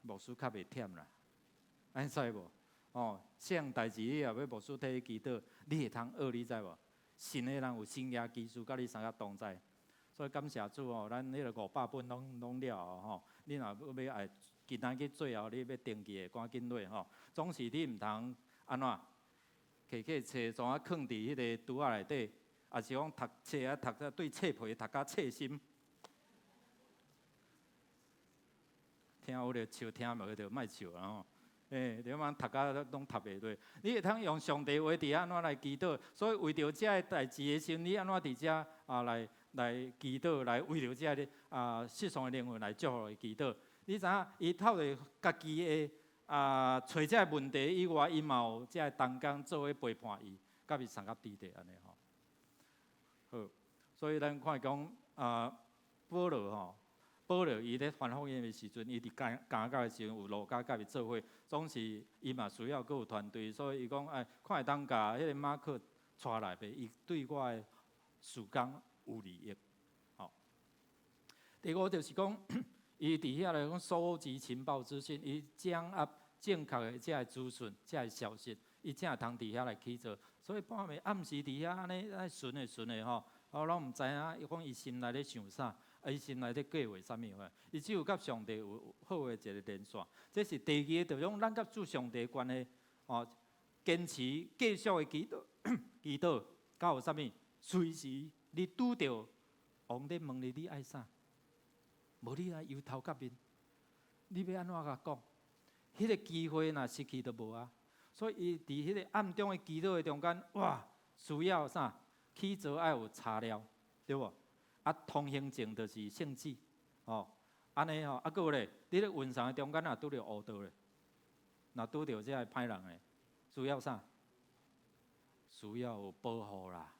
牧師較袂忝啦，按呢無？哦，啥項代誌你若欲牧師替你祈禱，你會通學，你知無？神的人有神蹟奇事，佮你相佮同在，所以感謝主哦，咱彼个500本攏攏了吼。你若欲愛今仔日最後你欲登記的，趕緊落吼。總是你毋通按怎？摕去冊怎啊囥佇彼个櫥仔內底，抑是講讀冊啊讀對冊皮讀甲冊心。聽有咧笑，聽無就莫笑啦吼。欸，你按讀甲攏讀袂落。你會通用上帝話佇按怎來祈禱？所以為著這个代誌的時陣，你按怎佇遮啊來來祈禱，來為著這个啊失喪的靈魂來祝福伊祈禱。你知影伊透過家己的啊揣這个問題以外，伊嘛有這个同工做伙陪伴伊，佮伊相佮佇咧按呢吼。好，所以咱看講啊，保羅吼。保羅伊咧傳福音的時陣，伊佇監監獄的時陣，有路加佮伊做伙，總是伊嘛需要閣有團隊，所以伊講哎，看會當共彼个馬克帶來袂？伊對我的事工有利益。吼，第五就是講，伊佇遐來講收集情報資訊，伊掌握正確的這个資訊、這个消息，伊才會通佇遐來去做。所以半暝暗時佇遐按呢按巡的巡的吼，我攏毋知影伊講伊心內咧想啥。啊！伊心內咧計劃啥物貨？伊只有佮上帝有好的一個連線。這是第二個，就是講咱佮主上帝關係，哦，堅持繼續的祈禱，祈禱，佮有啥物？隨時你拄著王咧問你，你愛啥？無你來由頭到面，你欲按怎共講？彼個機會若失去就無啊。所以伊佇彼個暗中的祈禱的中間，哇，需要啥？起早愛有查料，對無？啊，通行證就是聖旨，吼，按呢吼，啊，閣有咧，你咧運送的中間若拄著烏道咧，若拄著這个歹人咧，需要啥？需要有保護啦。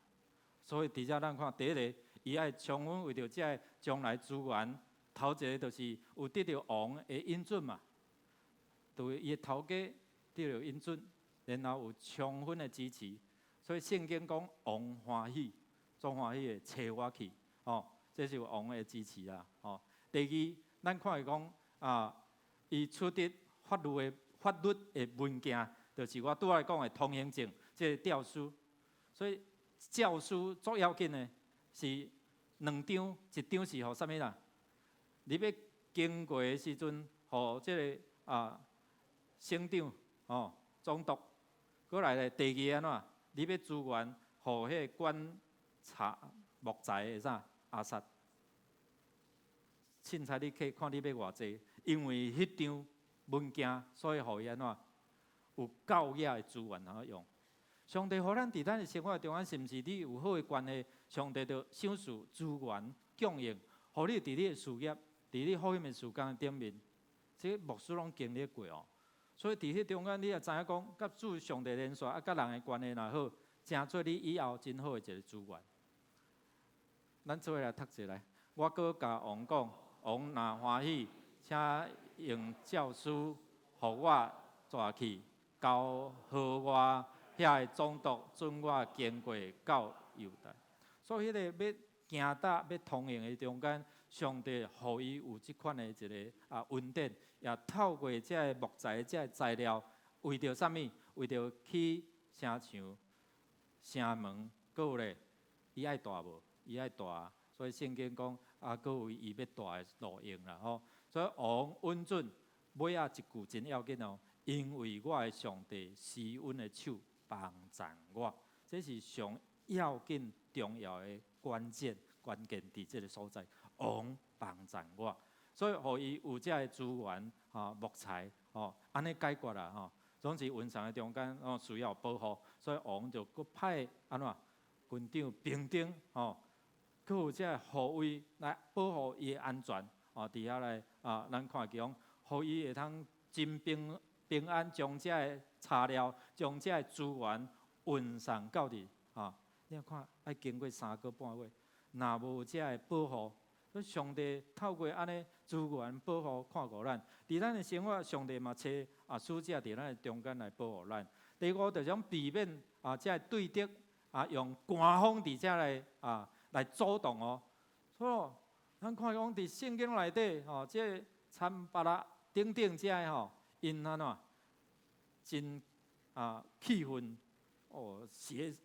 所以佇遮咱看，第一个，伊愛充分為著這个將來資源，頭一个就是有得著王的允准嘛，對伊的頭家得著允准，然後有充分的支持。所以聖經講王歡喜，總歡喜的差我去。哦，這是有王的支持啦。哦，第二，咱看伊講啊，伊取得法律的文件，就是我拄仔講的通行證，這個詔書。所以詔書足要緊的是兩張，一張是予啥物啦？你欲經過的時陣，予這个啊省長哦總督，閣來咧第二个按怎？你欲資源，予彼个管查木材的啥？亞薩，凊彩你去看你欲偌濟，因為彼張文件，所以予伊按怎有夠額的資源通用。上帝予咱佇咱的生活中間，是毋是你有好的關係？上帝就賞賜資源供應，予你佇你的事業，佇你福音的事工頂面，這牧師攏經歷過哦。所以佇彼中間，你也知影講，佮主上帝連線，啊，佮人的關係若好，成做你以後真好的一個資源。咱做伙來讀一下，我閣共王講，王若歡喜，請用詔書予我帶去，交河外遐的總督准我經過到猶大。所以彼个欲行踏欲通行的中間，上帝予伊有這款的一个恩典，也透過這个木材、這个材料，為著啥物？為著起城牆、城門，閣有咧，伊愛蹛無？伊愛蹛，所以聖經講啊，閣有伊欲蹛的路用啦吼。所以王允准尾仔一句真要緊哦，因為我的上帝施恩的手幫贊我，這是上要緊重要的關鍵，關鍵佇這个所在，王幫贊我，所以予伊有這个資源吼木材吼，按呢解決啦吼。總是運送的中間哦需要保護，所以王就閣派按怎軍長兵丁吼，閣有這个護衛來保護伊的安全哦。佇遐來啊，咱看見講，予伊會通真平平安將這个材料、將這个資源運送到佇啊。你看愛經過3個半月，若無這个保護，所以上帝透過按呢資源保護看顧咱，佇咱的生活，上帝嘛差使者佇咱的中間來保護咱。第五，就是講避免這个對敵用官方佇遮來阻擋哦。所以咱看講佇聖經內底吼，這个參巴拉等等這个吼，𪜶按怎真氣憤哦，是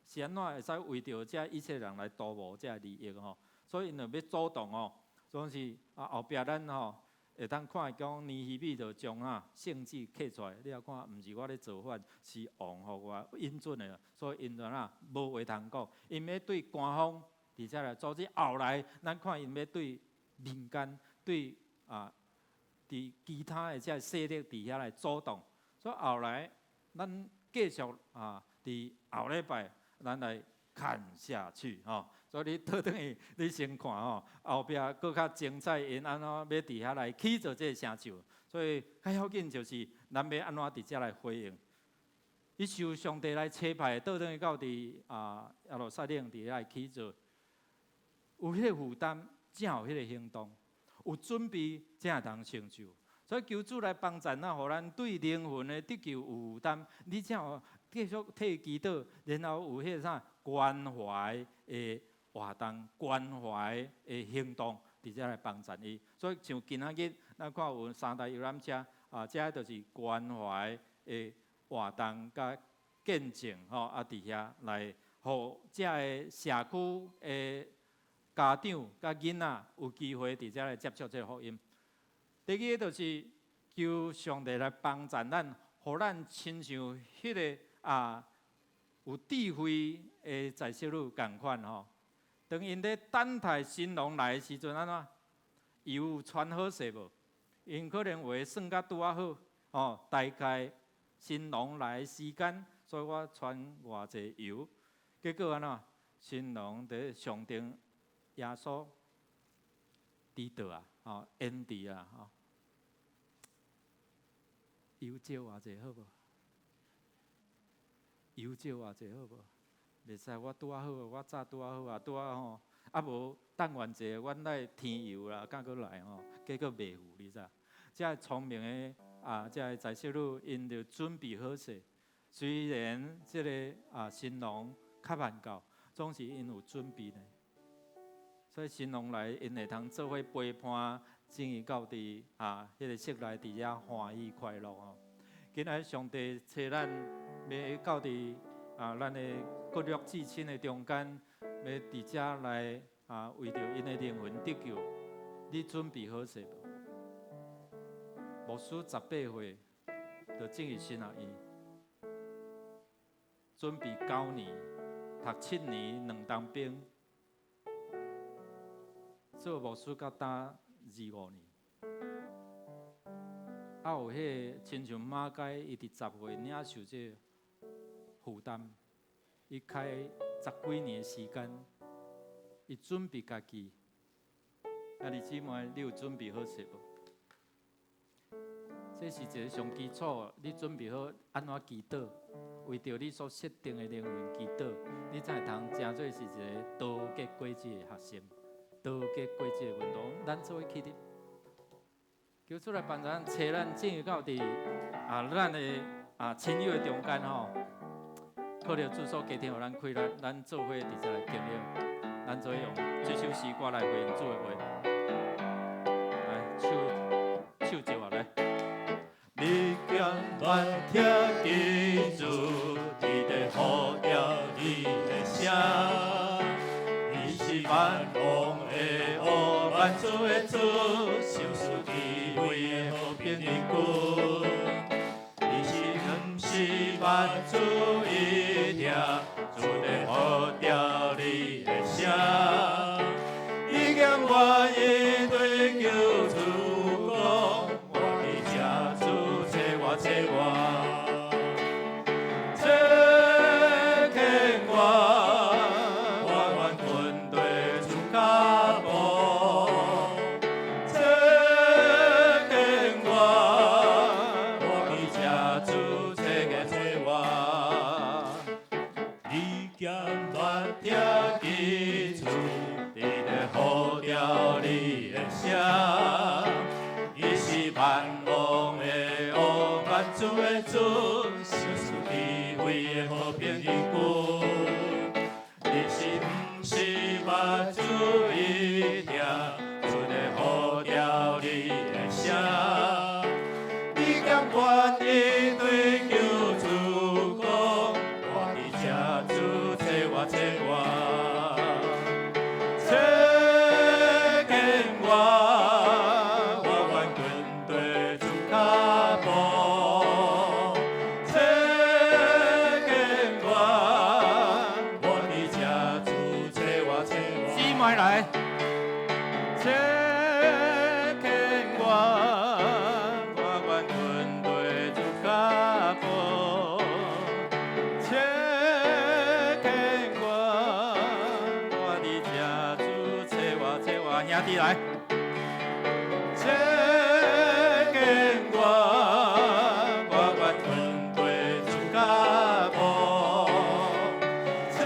是按怎會使為著這以色列人來圖謀這个利益吼？所以𪜶就欲阻擋哦，總是後壁咱吼會當看講尼希米就將聖旨刻出來，你也看，毋是我咧造反，是王予我允准的，所以𪜶就哪無話通講，𪜶欲對官方佇遮來阻止，後來咱看𪜶欲對民間對佇其他的這个勢力佇遐來阻擋，所以後來咱繼續佇後禮拜咱來看下去吼。所以你倒轉去，你先看吼，後壁閣較精彩，𪜶按怎欲佇遐來起造這个城牆。所以較要緊就是咱欲按怎佇遮來回應。伊受上帝來差派，倒轉去到佇耶路撒冷佇遐來起造，有彼个負擔，才有彼个行動，有準備才會通成就。所以求主來幫助咱，予咱對靈魂的得救有負擔，你才有繼續替祈禱，然後有彼个啥關懷的活動、關懷的行動，佇遮來幫助伊。所以像今仔日，咱看有三台遊覽車，這就是關懷的活動佮見證吼，佇遐來，予遮个社區的家長佮囡仔有機會佇遮來接觸這个福音。第二个就是求上帝來幫助咱，予咱親像彼个有智慧的宰相女仝款吼。當𪜶咧等待新郎來的時陣，按怎？油存好勢無？𪜶可能有的算甲拄仔好，吼，大概新郎來的時間，所以我存偌濟油。結果按怎？新郎佇上頂耶穌遲到啊，吼，延遲啊，吼。油少偌濟好無？油少偌濟好無？袂使，我拄仔好，我早拄仔好啊，拄仔吼，無等偌濟，阮來添油啦，敢閣來吼，結果袂赴，你知？這个聰明的這个宰相女，𪜶就準備好勢。雖然這个新郎較慢到，總是𪜶有準備呢。所以新郎來，𪜶會通做伙陪伴，進去到佇彼个室內佇遐歡喜快樂吼。今仔日上帝差咱欲到佇咱的骨肉至親的中間，欲佇遮來為著𪜶的靈魂得救，你準備好勢無？牧師18歲就進去神學院，準備9年，讀7年兩當兵，做牧師到今25年。有彼個親像馬偕，伊佇10歲領受這个負擔，伊開十幾年的時間，伊準備家己。兄弟姊妹，你有準備好勢無？這是一个上基礎，你準備好按怎祈禱，為著你所設定的靈魂祈禱，你才會通成做是一个多結果子的學生，多結果子的門徒。咱做伙起立。求主來幫助咱，揣咱進入到佇啊咱的啊親友的中間吼，靠著主所加添予咱氣力，咱做伙佇遮來經歷，咱做伙用這首詩歌來回應主的話。來，手手招啊來。你敢捌聽見主佇咧呼叫你的聲？伊是萬王的王，萬主的主，賞賜智慧的和平的君。你是毋是捌注意聽主咧呼叫你的聲？你敢願意對救主講？我佇這，主找我，找我，找見我，我願跟隨主腳步。找見我，我佇這，主找我，找我。你敢捌聽見主佇咧呼叫你的聲？伊是萬王的王，萬主的主，賞賜智慧的和平的君。你是毋是捌注意聽主咧呼叫你的聲？你敢願意對救主講？我佇這，主找我，找我。找見我，我願跟隨主腳步。找見我，我佇這，主找我，找我。姊妹來。找見我，我願跟隨主腳步。找見我，我佇這，主找我，找我。兄弟來。找見我，我願跟隨主腳步。找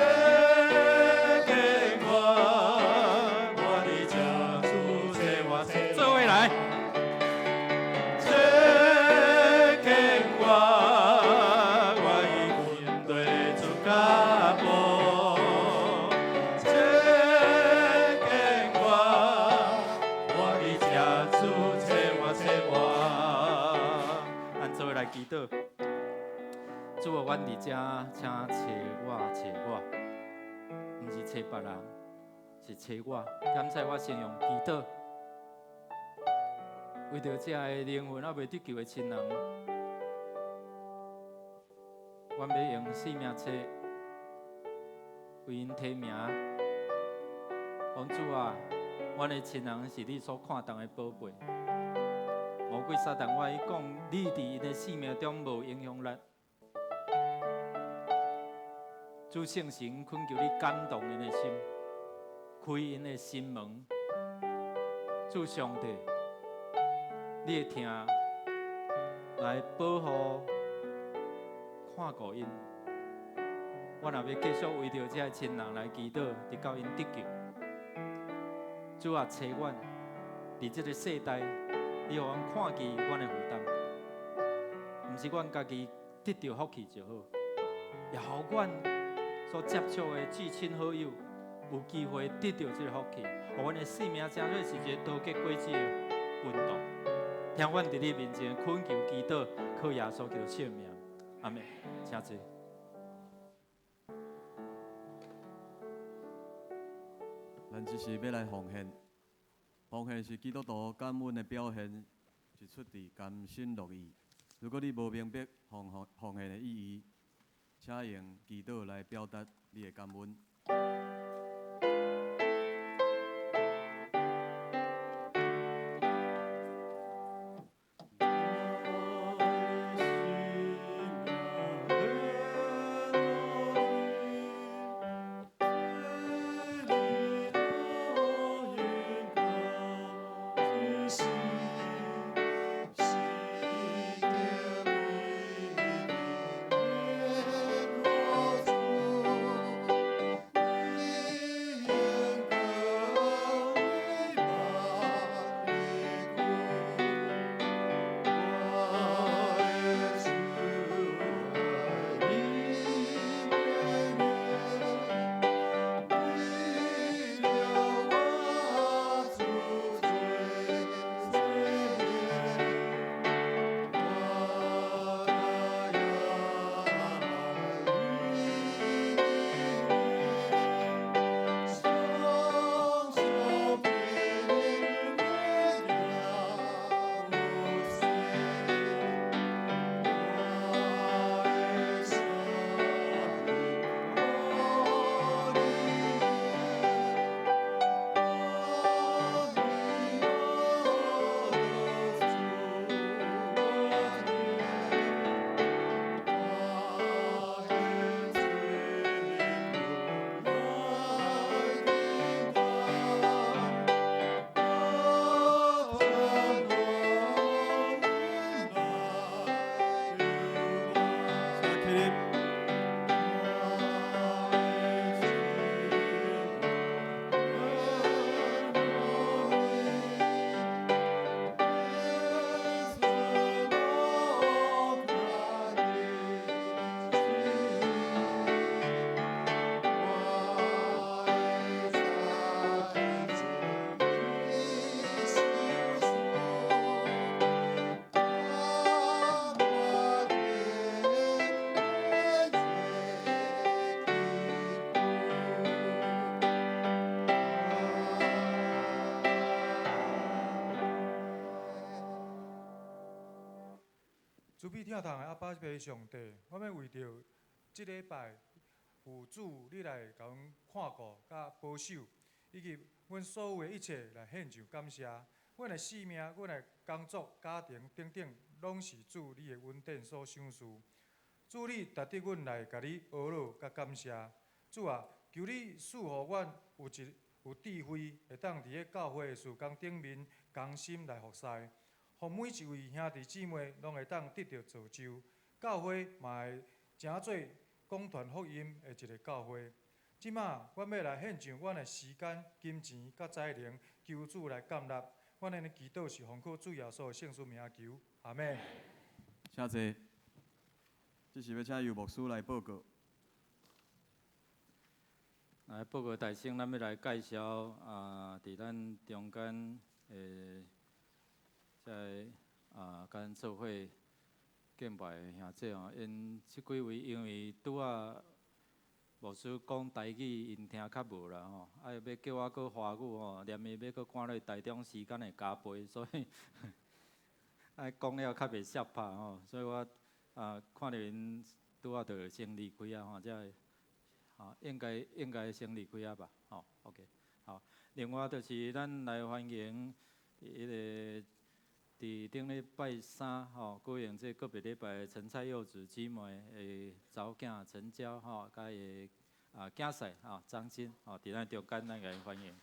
見我，我佇這，主找我，找我。做伙來。找見我，我已跟隨主腳步。找見我，我佇這，主找我，找我。咱做伙來祈禱。主啊，阮佇遮，請揣我，揣我，毋是揣別人，是揣我。感謝我先用祈禱，為著這个靈魂猶未得救的親人，阮欲用生命冊為𪜶提名。講主啊，阮的親人是你所看重的寶貝。魔鬼撒旦，我愛講，你佇𪜶的生命中無影響力。主聖神懇求你感動𪜶的心，開𪜶的心門。主上帝，你的疼來保護、看顧𪜶。我若欲繼續為著這个親人來祈禱，直到𪜶得救。主啊，揣阮佇這个世代，你予阮看見阮的負擔，毋是阮家己得著福氣就好，也予阮所接觸的至親好友有機會得著這個福氣，予阮的生命成做是一個多結果子的運動。聽阮佇你面前懇求祈禱，靠耶穌基督聖名，阿們，請坐。咱這時欲來奉獻，奉獻是基督徒感恩的表現，是出自甘心樂意。如果你無明白奉獻的意義，請用祈禱來表達你的感恩。我疼的阿爸父上帝，我欲為著這禮拜有主你來共阮看顧佮保守，以及阮所有的一切來獻上感謝。阮的性命、阮的工作、家庭等等，攏是主你的恩典所賞賜。主你值得阮來共你阿樂佮感謝。主啊，求你賜予阮有一有智慧，會當佇咧教會的事工頂面同心來服侍，予每一位兄弟姊妹攏會當得著造就，教會嘛會成做廣傳福音的一个教會。這馬，阮欲來獻上阮的時間、金錢佮才能，求主來接納。阮按呢祈禱是奉靠主耶穌的聖殊名求，阿們。請坐。這時欲請游牧師來報告。來報告大先，咱欲來介紹啊，佇咱中間的這个啊，佮咱做伙敬拜的兄弟吼，𪜶這幾位因為拄仔牧師講台語，𪜶聽較無啦吼，啊欲叫我閣華語吼，連伊欲閣趕落台中時間會加倍，所以愛講了較袂攝拍吼，所以我啊看著𪜶拄仔就先離開啊吼，才會。吼，應該先離開啊吧，吼，OK，好。另外就是咱來歡迎彼个佇頂禮拜三吼舉行這個別禮拜陳蔡柚子姊妹的查某囝陳嬌吼，佮伊的啊囝婿吼張金吼，佇咱中間咱共伊歡迎。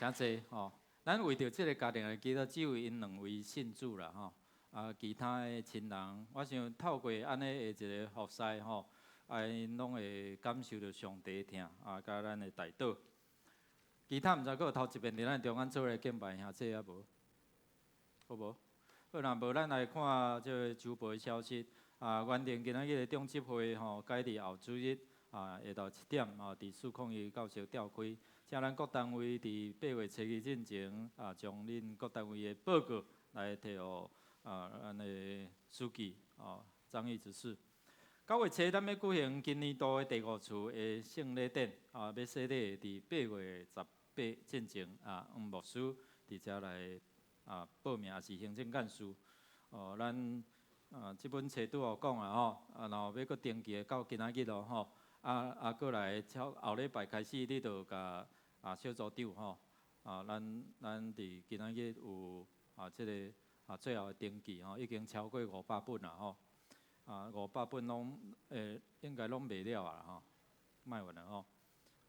請坐吼，咱為著這个家庭來祈禱，只有𪜶兩位信主啦吼。啊，其他的親人，我想透過按呢的一个服侍吼，啊，𪜶攏會感受著上帝疼，啊，佮咱的代禱。其他毋知閣有頭一遍佇咱中間做伙敬拜兄弟啊無？好無？好，若無咱來看這个週報的消息。啊，原定今仔日的中執會吼，改佇後主日啊，下晝7點啊，佇401教室召開。請咱各單位佇8月初2進前啊，將恁各單位的報告來提予啊，咱的書記哦，張義執事。9月初，咱欲舉行今年度的第五次的聖禮典，啊，欲洗禮佇8月18進前啊，黃牧師佇遮來啊報名，也是行政幹事。哦，咱啊這本冊拄好講啊吼，啊，若有欲閣登記的到今仔日咯吼，啊啊閣來超後禮拜開始，你就共啊小組長吼，啊，咱佇今仔日有啊這个。啊，最後的登記吼，已經超過500本啦吼，啊，500本攏應該攏賣了啊吼，賣完了吼，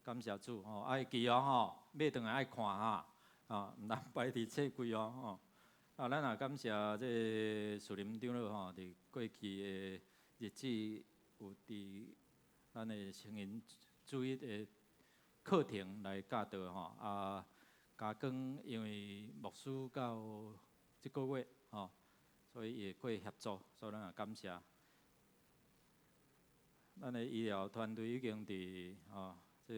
感謝主吼，愛記哦吼，買轉來愛看哈，啊，毋通擺佇冊櫃哦吼。啊，咱也感謝這个樹林長老吼，佇過去的日子有佇咱的成人主日的課程來教導吼，啊，加講因為牧師到這個月吼，所以伊會過協助，所以咱也感謝。咱的醫療團隊已經佇吼這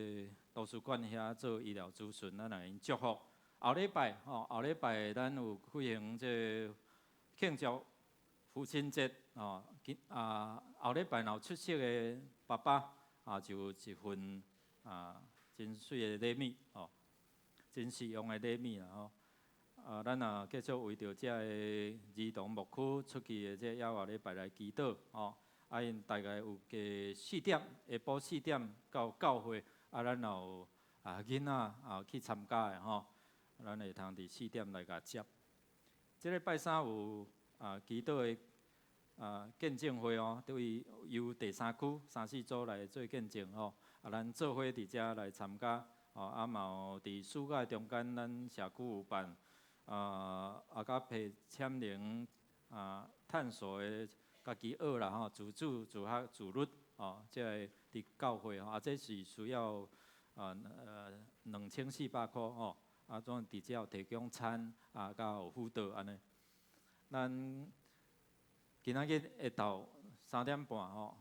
圖書館遐做醫療諮詢，咱來𪜶祝福。後禮拜吼，後禮拜咱有舉行這慶祝父親節吼，今啊後禮拜若有出席的爸爸啊，就有一份啊真媠的禮物吼，真實用的禮物啦吼。啊，咱也繼續為著遮个兒童牧區出去的這猶外禮拜來祈禱吼。啊，𪜶大概有個四點，下晡四點到教會，啊，咱若有啊囡仔啊去參加的吼，咱會通佇四點來共接。這个拜三有啊祈禱的啊見證會哦，對由第三區三四組來做見證吼。啊，咱做伙佇遮來參加，吼，啊嘛有佇暑假中間，咱社區有辦。啊，啊，佮培潛能啊，探索的家己學啦吼，自主、自學、自律吼，這个佇教會吼，啊，這是需要啊2400箍吼，啊，總佇遮有提供餐啊，佮有輔導按呢。咱今仔日下晝3點半吼，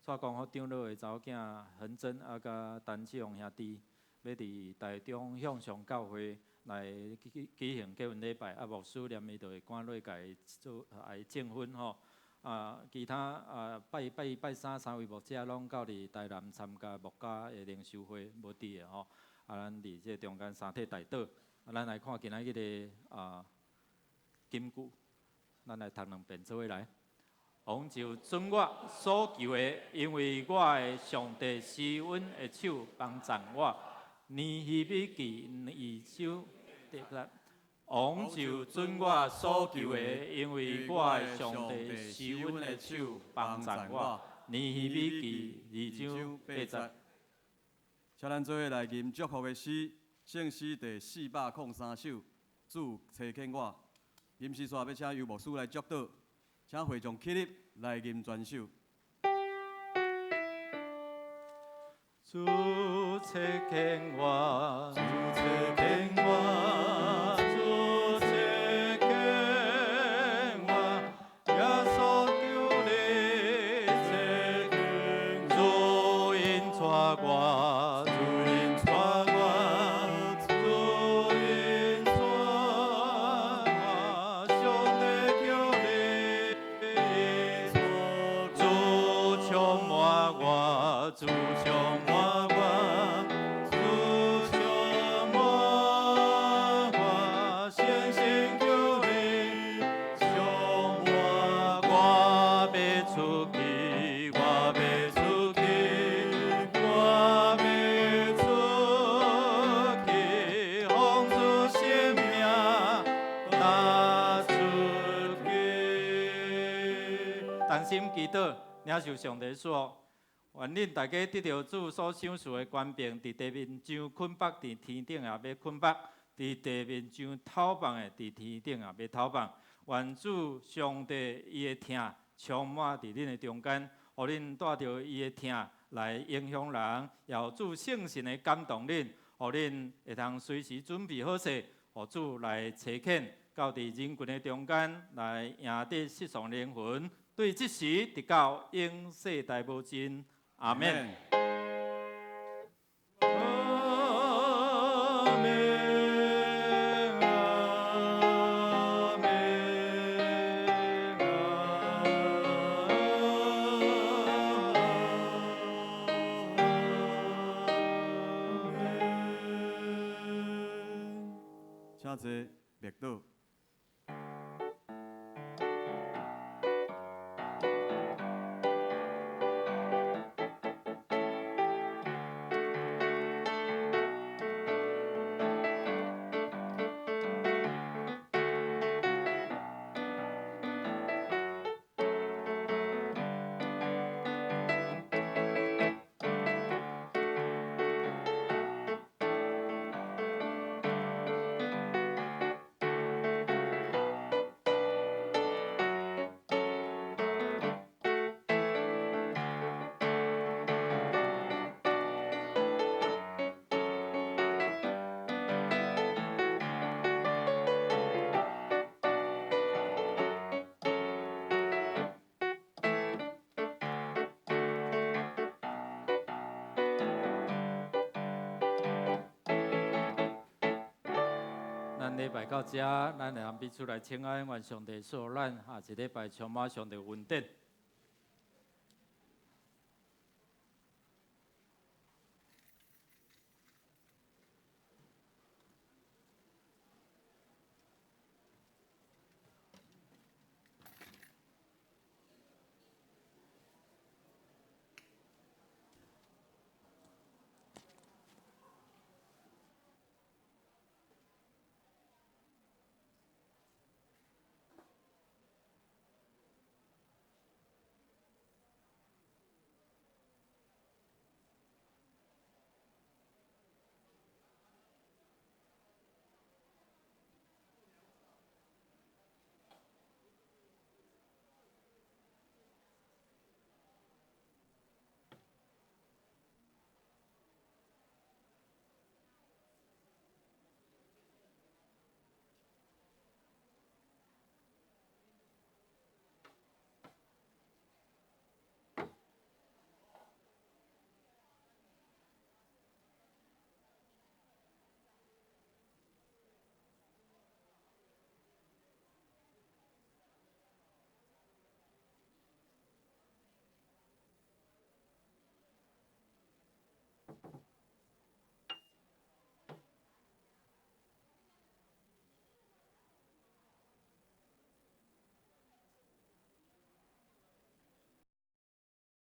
蔡光福長老的查某囝恆真啊，佮陳志宏兄弟，欲佇台中向上教會來舉行結婚禮拜，啊，牧師連伊就會趕落共伊做來證婚吼。啊，其他啊拜拜拜三三位牧者攏到佇台南參加牧家的靈修會，無佇的吼。啊，咱佇這中間三體代禱。啊，咱來看今仔日的啊。金句，咱來讀兩遍做伙來。王就准我所求的，因為我的上帝施恩的手幫贊我。尼希米記二章第八。王就准我所求的，因為我的上帝施恩的手幫贊我。尼希米記二章八節。請咱做伙來吟祝福的詩，聖詩第403首，主差遣我。吟詩煞欲請游牧師來祝禱，請會眾起立來吟全首。主差遣我，主差遣我，主差遣我，耶穌求你差遣，主引帶我，主引帶我，主引帶我，上帝求你，主充滿我，主充滿我，主充滿我，誠心求你充滿我，欲出去，我欲出去，我欲出去，奉主聖名踏出去。同心祈禱，領受上帝賜福。願恁大家得著主所賞賜的權柄，佇地面上捆縛，佇天頂也欲捆縛；佇地面上透放的，佇天頂也欲透放。願主上帝伊的疼充滿佇恁的中間，予恁帶著伊的疼來影響人，也予主聖神的感動恁，予恁會通隨時準備好勢，予主來差遣，到佇人群的中間來贏得失喪靈魂。對這時直到永世代無盡。阿們。阿們，阿們，阿們。請坐，默禱。咱禮拜到遮，咱會通彼此來請安，願上帝賜福咱，下一禮拜充滿上帝恩典。